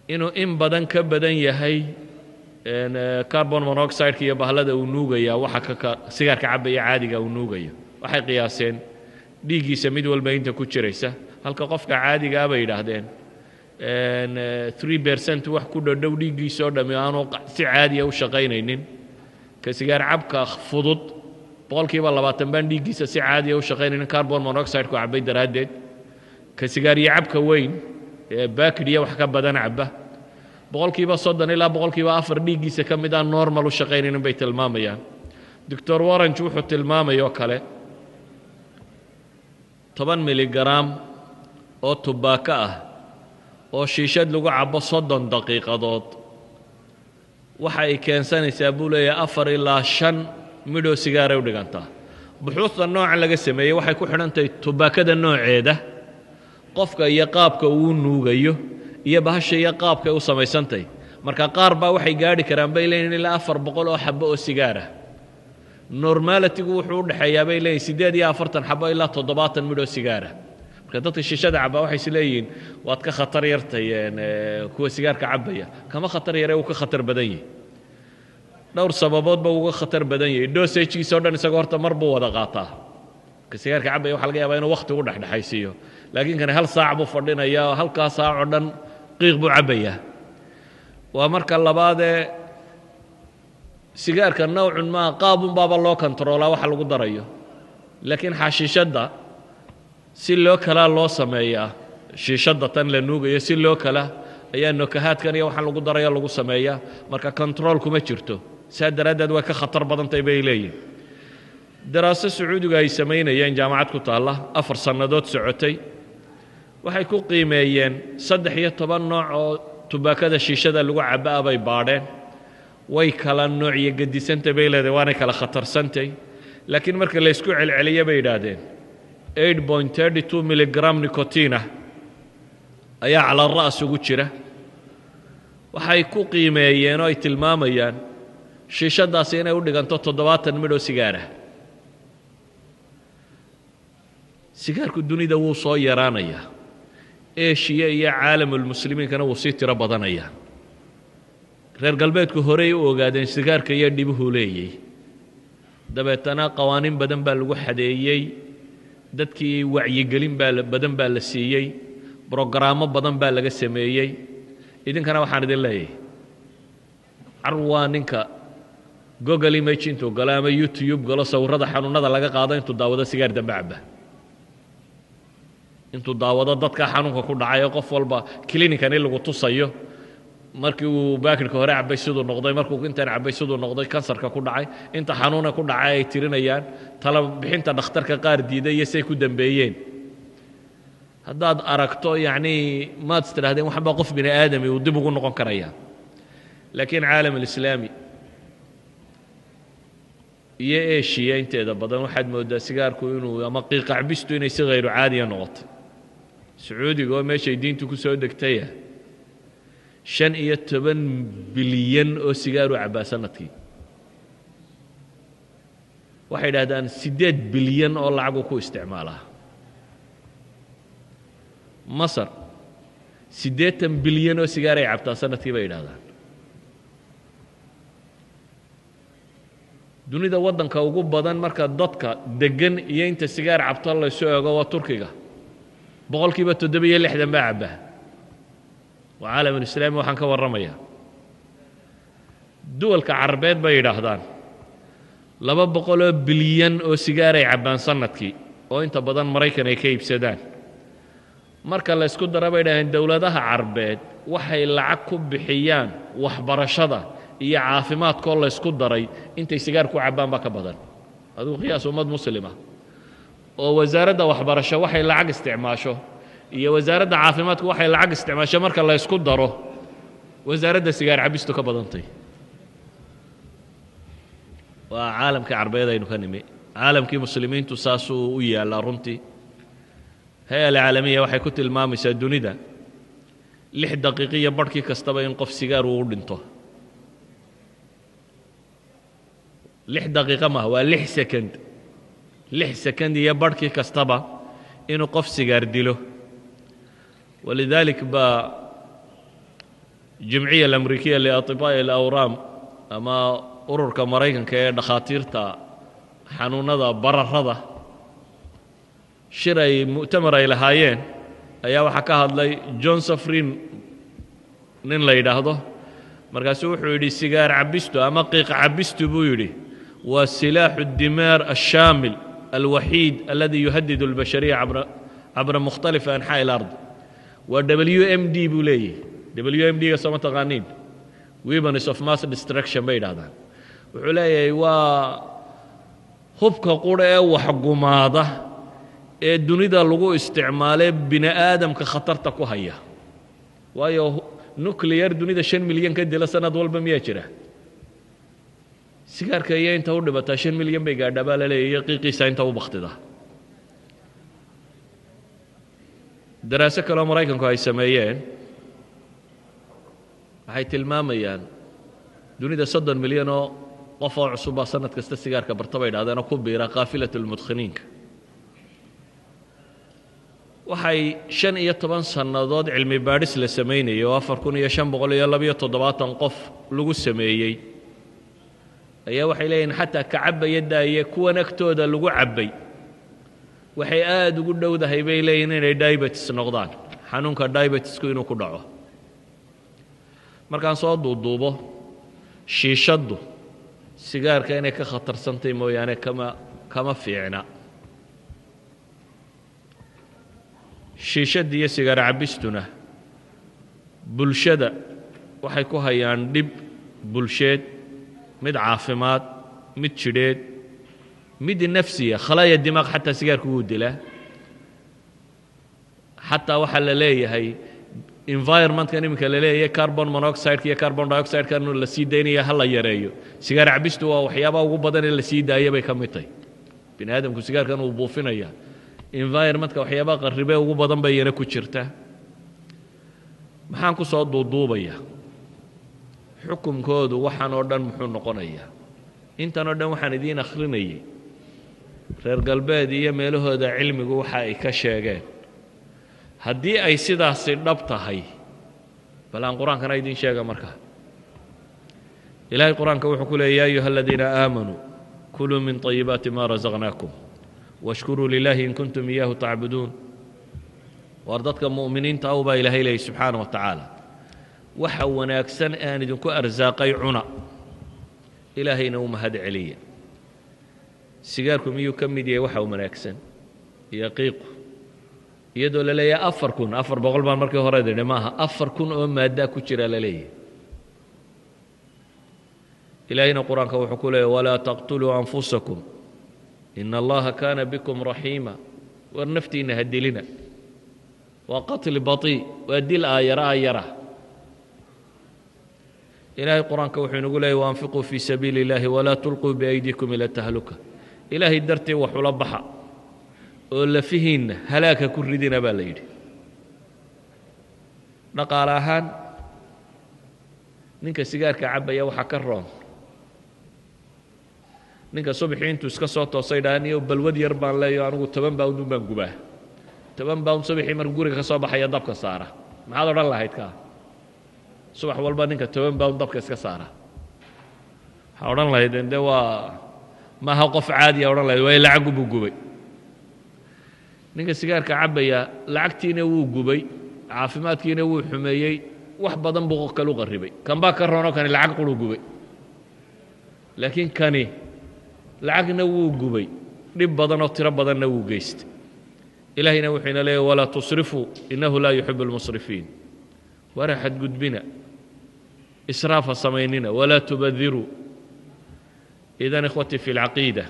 inuu in badan ka badan yahay carbon monoxideka iyo bahlada uu nuugayaa waxa ka sigaarka cabaya caadiga uu nuugayo. Waxay qiyaaseen dhiiggiisa mid walba inta ku jiraysa, halka qofka caadigaa, bay yidhaahdeen, 3% wax ku dhodhow dhiiggiisa oo dhammi aanu si caadiya u shaqaynaynin. Ka sigaar cabka fudud 20% baan dhiiggiisa si caadiya u shaqaynaynin carbon monoxide-ku cabbay daraaddeed. Ka sigaariyo cabka weyn ee baakidhiya wax ka badan cabba, 30% ilaa 4% dhiiggiisa ka mid aan normal u shaqaynaynin bay tilmaamayaan. Doctor Warange wuxuu tilmaamayoo kale 10 miligram oo tubaako ah oo shiishad lagu cabbo 30 daqiiqadood waxa ay keensanaysaa, buu leeyahay, 4 ilaa 5 midhoo sigaaray u dhigantaa. Buxuusta noocan laga sameeyey waxay ku xidhan tahay tubaakada nooceeda, qofka iyo qaabka uu nuugayo, iyo bahasha iyo qaabkay u samaysantahy. Marka qaar baa waxay gaadhi karaan, bay leeyihin, ilaa 400 oo xabbo oo sigaarah. Normalitygu wuxuu u dhexeeyaa, bay leeyihin, 48 xabbo ilaa 70 midhoo sigaarah. Marka dadka shishada cabaa waxay is leeyihiin waad ka khatar yartay kuwa sigaarka cabbaya. Kama khatar yare, uu ka khatar badan yahi. Dhowr sababoodba uga khatar badan yahay: dosagekiisa o dhan isagoo horta mar buu wada qaataa. Ka sigaarka cabbaya waxa laga yaabaa inuu wakhti u dhexdhexaysiiyo, laakiin kani hal saac buu fadhinayaa oo halkaa saac oo dhan qiiq buu cabbayaa. Waa marka labaadee, sigaarka nowcun maa qaabun baaba loo kontaroolaa waxa lagu darayo, laakiin xashiishadda si loo kalaa loo sameeyaa. Shiishadda tan la nuugayo si loo kala ayaa nokahaadkan iyo waxaan lagu darayo lagu sameeyaa, marka control kuma jirto. Saa daraaddeed way ka khatar badantahy, bay leeyihin. Daraaso Sacuudiga ay samaynayeen, jaamacad ku taalla, 4 sannadood socotay, waxay ku qiimeeyeen 13 nooc oo tubaakada shiishada lagu cabba bay baadheen. Way kala noocyo gedisantay, bay leedahay, waanay kala khatarsantay, laakiin marka laysku celceliya, bay yidhaahdeen, 8.32 milligram nicotine ah ayaa cala ra's ugu jira. Waxay ku qiimeeyeen oo ay tilmaamayaan shiishadaasi inay u dhiganto 70 midhoo sigaarah. Sigaarku dunida wuu soo yaraanayaa, Eshiya iyo caalamulmuslimiinkana wuu sii tiro badanayaa. Reer galbeedku horey u ogaadeen sigaarka iyo dhibuhu leeyey. Dabeetana qawaaniin badan baa lagu xadeeyey, dadkii wacyigelin baa badan baa la siiyey, brogaraamo badan baa laga sameeyey. Idinkana waxaan idin leeyahay, carwaa ninka Google Image intuu galo ama YouTube galo, sawirrada xanuunada laga qaado intuu daawado sigaar dambe cabba, intuu daawado dadka xanuunka ku dhacay oo qof walba clinican in lagu tusayo, markii uu baakirka hore cabbay siduu noqday, markuu intaan cabbay siduu noqday, kansarka ku dhacay, inta xanuuna ku dhacay ay tirinayaan, tala bixinta dhakhtarka qaar diiday iyo say ku dambeeyeen haddaad aragto, yacnii maad is tidhahdeen waxan baa qof bini aadami uu dib ugu noqon karaya. Laakiin caalam alislaami iyo Eshiya inteeda badan waxaad mooddaa sigaarku inuu ama qiiqacbistu inay si khayru caadiya noqotay. Sacuudiga oo meeshay diintu ku soo degtaya, 15 bilyan oo sigaaru cabbaa sanadkii. Waxay idhahdaan 8 bilyan oo lacagu ku isticmaalaa. Masar 80 bilyan oo sigaaray cabtaa sanadkii, bay yidhahdaan. Dunida waddanka ugu badan marka dadka deggan iyo inta sigaar cabto laysu eego waa Turkiga, 67% baa cabbaa. Waa caalamulislaami waxaan ka warramayaa. Duwalka Carabeed, bay yidhaahdaan, 200 bilyan oo sigaaray cabbaan sanadkii, oo inta badan Maraykan ay ka iibsadaan. Marka la ysku dara, bay idhahdeen, dowladaha Carbeed waxay lacag ku bixiyaan waxbarashada iyo caafimaadkoo la ysku daray intay sigaar ku cabbaan baa ka badan. Adigu qiyaas ummad muslima oo wasaaradda waxbarasho waxay lacag isticmaasho iyo wasaaradda caafimaadku waxay lacag isticmaasho marka la ysku daro, wasaaradda sigaar cabbistu ka badantay. Waa caalamkii Carbeed aynu ka nimi. Caalamkii muslimiintu saasuu u yaallaa runtii. Hay-a alcaalamiya waxay ku tilmaamaysaa dunida 6 daqiiqiyo barhkii kastaba in qof sigaar uu u dhinto. 6 daqiiqo maaha, waa 6 second. 6 second iyo barhkii kastaba inuu qof sigaar dilo. Walidalik baa Jimciya Alamrikiya liatibaa'i alawraam, ama ururka Maraykanka ee dhakhaatiirta xanuunada bararada, shir ay mu'tamar ay lahaayeen ayaa waxaa ka hadlay John Safrin nin la yidhaahdo. Markaasuu wuxuu yidhi, sigaar cabistu ama qiiq cabistu, buu yidhi, waa silaaxu الdimaar الshaamil alwaxiid aladi yuhadid اlbashariya cabra mukhtalifi anxaaءi اlard. Waa WMD buu leeyahy. WMD-ga sooma taqaaniin? Weapons of mass destruction bay yidhahdaan. Wuxuu leeyahay waa hubka qura ee waxgumaada ee dunida lagu isticmaalee bini aadamka khatarta ku haya. Waayo, nuclear dunida 5 milyan ka dila sanad walba miyaa jira? Sigaarka iyo inta u dhibataa 5 milyan bay gaadhaa baa la leeyahy, iyo qiiqiisa inta u baktida. Daraaso kaleo Maraykanku ay sameeyeen waxay tilmaamayaan dunida 30 milyan oo qof oo cusub baa sanad kasta sigaarka barta bay idhahdeen, oo ku biira qaafilat lmudkhiniinka. Waxay 15 sannadood cilmi baadhis la samaynayay oo 4572 qof lagu sameeyey ayaa waxay leeyihin, xataa ka cabbaya daaye, kuwan agtooda lagu cabbay waxay aada ugu dhowdahay, bay leeyihin, inay diabetes noqdaan, xanuunka diabetesku inuu ku dhaco. Markaan soo duuduubo, shiishaddu sigaarka inay ka khatarsantay mooyaane kama fiicna. Shiishadda iyo sigaar cabbistuna bulshada waxay ku hayaan dhib bulsheed, mid caafimaad, mid jidheed, mid nafsiya. Khalaaya dimaaq xataa sigaarku wuu dilaa. Xataa waxaa la leeyahay environmentkan iminka la leeyahay carbon monoxideka iyo carbon dioxide-kan la sii daynaya ha la yareeyo, sigaar cabistu waa waxyaabaha ugu badan ee la sii daaya bay ka mid tahay. Bini aadamku sigaarkan uu buufinaya environmentka waxyaabaha qarribee ugu badan bay iyana ku jirta. Maxaan ku soo duuduubaya? Xukunkoodu waxaan oo dhan muxuu noqonayaa? Intan oo dhan waxaan idiin akhrinayay reer galbeed iyo meelahooda cilmigu waxa ay ka sheegeen. Haddii ay sidaasi dhab tahay, bal aan qur-aankana idiin sheega. Markaa Ilaahay qur-aanka wuxuu ku leeyay: ya ayuha aladiina aamanuu kuluu min طayibaati ma rasaqnaakum washkuruu lilahi in kuntum iyaahu tacbuduun. Waar dadka mu'miniinta aw, baa Ilaahay leeyay subxaana wa tacaala, waxa wanaagsan aan idinku arsaaqay cuna, Ilaahayna u mahad celiya. Sigaarku miyuu ka mid yahay waxa wanaagsan iyo qiiqu? Iyadoo la leeyahay 4400 baan markii hore idhi, maaha, 4000 oo maaddaa ku jira la leeyahay. Ilaahayna qur-aanka wuxuu ku leeyahy: walaa taqtuluu anfusakum ina Allaha kaana bikum raxiima. War naftiinna ha dilina. Waa qatli baطii, waa dil aayara aayara. Ilaahay qur-aanka wuxuu inagu leeyay: waanfiquu fii sabiili اllahi walaa tulquu biaydiikum ila tahluka. Ilaahay dartii wax ula baxa oo lafihiinna halaagha ku ridina, baa la yidhi. Dhaqaale ahaan, ninka sigaarka cabbaya waxaa ka roon ninka subaxii intuu iska soo toosay dhaha, niyo balwad yar baan leeyo, anigu 10 pound un baan gubaa, 10 pound subaxii markuu guriga ka soo baxaya dabka saara. Maxaad odhan lahayd kaa subax walba ninka 10 pound dabka iska saara? Waxaa odhan lahaydeen de waa maaha qof caadiya odhan lahayd, waayo lacagu buu gubay. Ninka sigaarka cabbaya lacagtiina wuu gubay, caafimaadkiina wuu xumeeyey, wax badan buu kalu qarribay. Kan baa ka roonoo kani lacag quruu gubay, laakiin kani lacagna wuu gubay, dhib badanoo tiro badanna wuu geystay. Ilaahayna wuxuu ina leeyahy: walaa tusrifuu innahu laa yuxibu almusrifiin. Wara xadgudbina, israaf ha samaynina, walaa tubadiruu. Idan, ikhwatii fi اlcaqiida,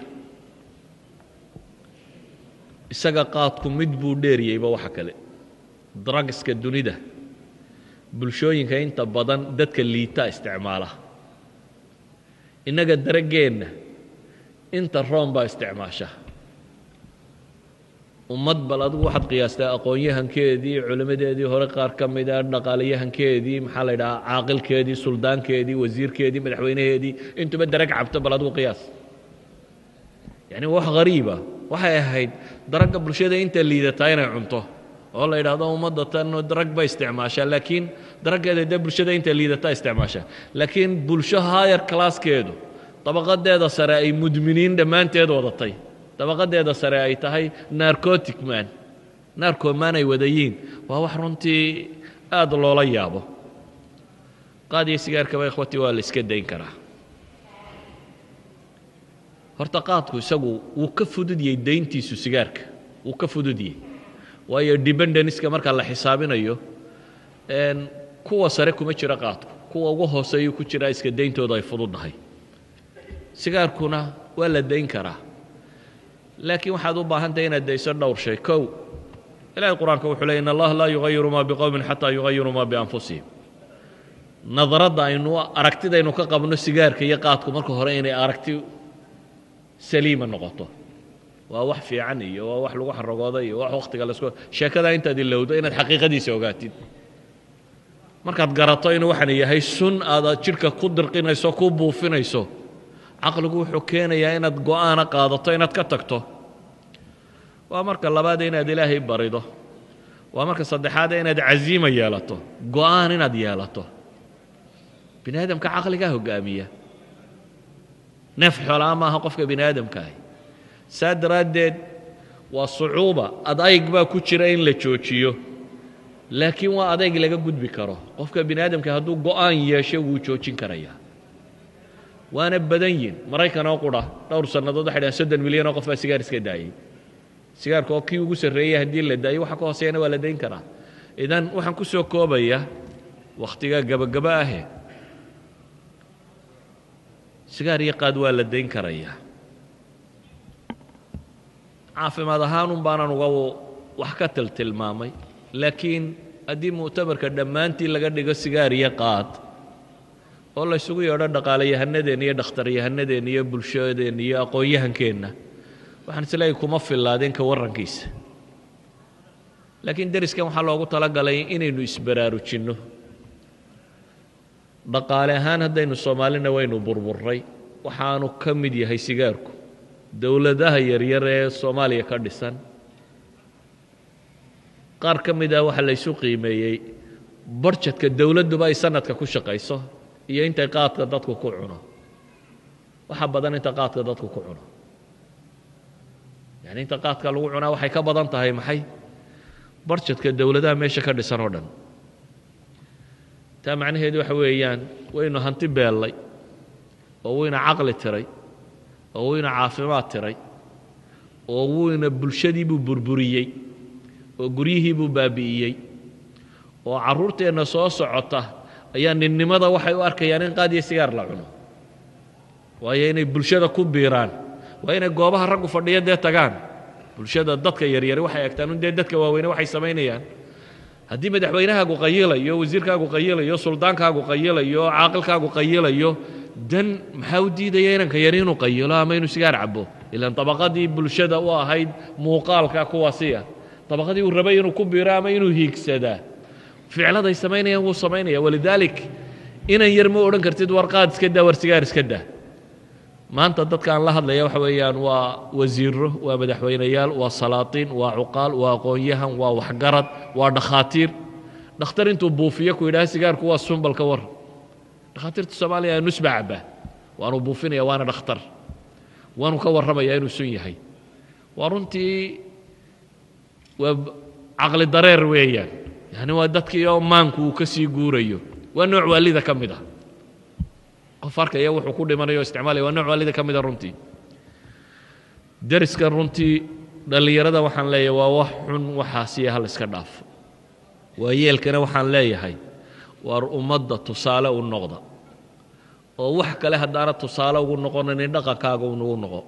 isaga qaadku mid buu dheeriyeyba waxa kale. Drugska dunida bulshooyinka inta badan dadka liita isticmaala. Innaga daraggeenna inta room baa isticmaasha. Ummad bal adigu waxaad qiyaastaa aqoon-yahankeedii, culimmadeedii hore qaar ka mida, dhaqaalayahankeedii, maxaa la yidhahaa, caaqilkeedii, suldaankeedii, wasiirkeedii, madaxweynaheedii, intuba darag cabto. Bal adigu qiyaas. Yacni wax hariiba waxay ahayd daragga bulshada inta liidataa inay cunto. Oo la yidhaahdo ummadda tan drug bay isticmaashaa, laakiin druggeeda dee bulshada inta liidataa isticmaashaa, laakiin bulsho higher classkeedu, dabaqadeeda sare ay mudminiin dhammaanteed wadatay, dabaqadeeda sare ay tahay narcotic man, narcoman ay wadayiin, waa wax runtii aad loola yaabo. Qaad iyo sigaarkaba, ikhwatii, waa la iska dayn karaa. Horta qaadku isagu wuu ka fududiyey dayntiisu sigaarka, wuu ka fududiyey, waayo dependenceka marka la xisaabinayo kuwa sare kuma jiro qaadku, kuwa ugu hooseeyuu ku jiraa. Iska dayntooda ay fududdahay. Sigaarkuna waa la dayn karaa, laakiin waxaad u baahan tahay inaad dayso dhowr shay. Kow, Ilahay Qur-aanka wuxuu ley: إن الله لا يغير ما بقوم حتى يغيروا ما بأنفسهم. Nadaradda aynu aragtidaynu ka qabno sigaarka iyo qaadku marka hore inay aragti saliima noqoto, waa wax fiican iyo waa wax lagu xaragooday iyo wax wakhtiga lasku sheekadaa, intaad ilowdo inaad xaqiiqadiisa ogaatid. Markaad garato inuu waxaan yahay sun aad jidhka ku dirqinayso, ku buufinayso, caqligu wuxuu keenayaa inaad go'aana qaadato inaad ka tagto. Waa marka labaad inaad Ilaahay barido. Waa marka saddexaad inaad casiima yeelato, go'aan inaad yeelato. Bini aadamka caqligaa hoggaamiya, neef xoolaa maaha qofka bini aadamkaahi. Saa daraaddeed waa sucuuba, adayg baa ku jira in la joojiyo, laakiin waa adayg laga gudbi karo. Qofka bini aadamka hadduu go'aan yeesho, wuu joojin karayaa, waana badan yihin. Maraykan oo qura dhowr sannadood waxay dhahaan 30 milyan oo qof baa sigaar iska daayey. Sigaarka oo kii ugu sarreeyey haddii la daayo, waxa ka hooseeyana waa la dayn karaa. Idan waxaan ku soo koobayaa, wakhtigaa gabagaba ahe, sigaar iyo qaad waa la dayn karayaa. Caafimaad ahaanun baanan uga wax ka tiltilmaamay, laakiin haddii mu'tamarka dhammaantii laga dhigo sigaar iyo qaad oo la ysugu yeedho dhaqaalayahanadeenna iyo dhakhtaryahanadeenna iyo bulshadeenna iyo aqoon-yahankeenna, waxaan isleeyahay kuma fillaadeen ka warrankiisa. Laakiin deriskan waxaa loogu talagalay inaynu isbaraarujinno. Dhaqaale ahaan haddaynu Soomaalina waynu burburray, waxaanu ka mid yahay sigaarku dowladaha yaryar ee Soomaaliya ka dhisan qaar ka mid ah. Waxaa laysu qiimeeyey budgetka dowladduba ay sanadka ku shaqayso iyo intay qaadka dadku ku cuno. Waxa badan inta qaadka dadku ku cuno, yani inta qaadka lagu cunaa waxay ka badan tahay maxay budgetka dowladaha meesha ka dhisan oo dhan. Taa macnaheedu waxa weeyaan waynu hanti beellay oo wayna caqli tiray oo wayna caafimaad tiray oo wuyna bulshadiibuu burburiyey oo guryihiibuu baabi'iyey, oo carruurteenna soo socota ayaa ninnimada waxay u arkayaan in qaad iyo sigaar la cuno. Waayo, inay bulshada ku biiraan waa inay goobaha raggu fadhiya dee tagaan. Bulshada dadka yaryari waxay egtaan un dee dadka waaweyne waxay samaynayaan. Haddii madaxweynahaagu qayilayo, wasiirkaagu qayilayo, suldaankaagu qayilayo, caaqilkaagu qayilayo, dan maxaa u diidaya inanka yari inuu qayilo ama inuu sigaar cabo? Ilaan dabaqadii bulshada u ahayd muuqaalka kuwaasiya, dabaqadii uu rabay inuu ku biiro ama inuu hiigsadaa, ficladay samaynayaan wuu samaynaya. ولذلك inan yar ma odhan kartid war qaad iska daa, war sigaar iska daa. Maanta dadka aan la hadlaya waxa weeyaan waa wasiiro, waa madaxweyneyaal, waa salaatiin, waa cuqaal, waa aqoon-yahan, waa waxgarad, waa dhakhaatiir. Dhakhtar intuu buufiyo ku yidhaha sigaarku waa sunbalka war, dhakhaatiirta Soomaaliya nus baa cabbaa, waanu buufinaya, waana dhakhtar, waanu ka warramaya inuu sun yahay. Waa runtii waa caqli dareer weeyaan, yani waa dadkii oo maanku uu ka sii guurayo. Waa nooc waalida ka mid ah. Qof arkaya wuxuu ku dhimanayo o isticmaalaya, waa nooc waalida ka mida runtii. Deriskan runtii dhallinyarada waxaan leeyahay waa wax xun waxaasiyo, hal iska dhaafo. Waayeelkana waxaan leeyahay waar ummadda tusaale u noqda, oo wax kale haddaana tusaale ugu noqonaynin, dhaqankaaga unugu noqo.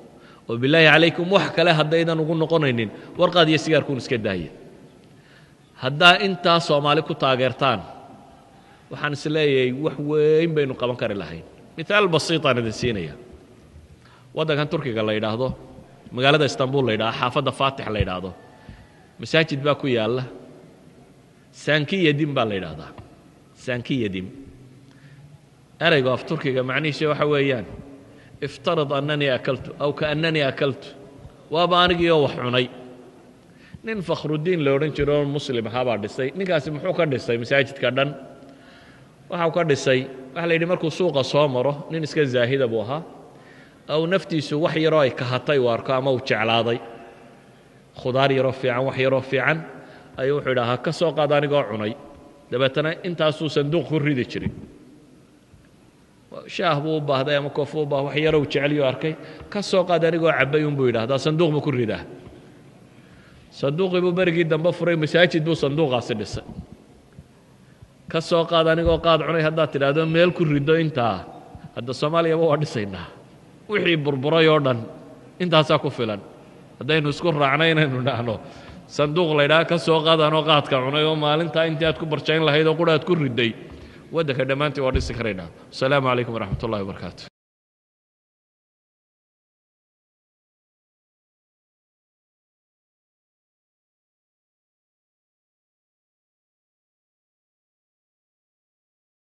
Oo bilaahi calaykum, wax kale haddaydan ugu noqonaynin, warqaad iyo sigaarkuun iska daaya. Haddaa intaa Soomaali ku taageertaan, waxaan is leeyahay wax weyn baynu qaban kari lahayn. Mithaal basiitaan idin siinaya. Waddankan Turkiga la yidhaahdo, magaalada Istanbul la yidhahdo, xaafadda Faatix la yidhaahdo, masaajid baa ku yaalla, Sankiyadim baa la yidhaahdaa. Sankiyadim ereygu af Turkiga macnihiisa waxa weeyaan افترض أنني أكلت أو كأنني أكلت, waaba anigii oo wax cunay. Nin Fakhrudiin la odhan jiro oo Muslim ahaa baa dhisay. Ninkaasi muxuu ka dhisay masaajidka dhan? Waxau ka dhisay, waxaa la yidhi, markuu suuqa soo maro, nin iska zaahida buu ahaa, ou naftiisu wax yaroo ay kahatay uu arko ama uu jeclaaday, khudaar yaroo fiican, wax yaroo fiican, ayuu wuxuu idhaha ka soo qaad anigoo cunay. Dabeetana intaasuu sanduuq ku ridi jiray. Shaah buu u baahday ama koofu u baahday, wax yaroo jecelyuu arkay, ka soo qaad anigoo cabbay unbuu yidhaahdaa, sanduuq buu ku ridaa. Sanduuqii buu berigii dambe furay, masaajid buu sanduuqaasi dhisay. Ka soo qaad anigoo qaad cunay haddaad tidhaahdo meel ku riddo intaa, hadda Soomaaliyaba waa dhisaynaa, wixii burburay oo dhan intaasaa ku filan. Haddaynu isku raacnay inaynu dhahno sanduuq la ydhaha ka soo qaad anoo qaadka cunay, oo maalintaa intii aad ku barjayn lahayd oo qura aad ku ridday, waddanka dhammaantii waa dhisi karaynaa. Asalaamu calaykum waraxmat ullahi wabarakaatu.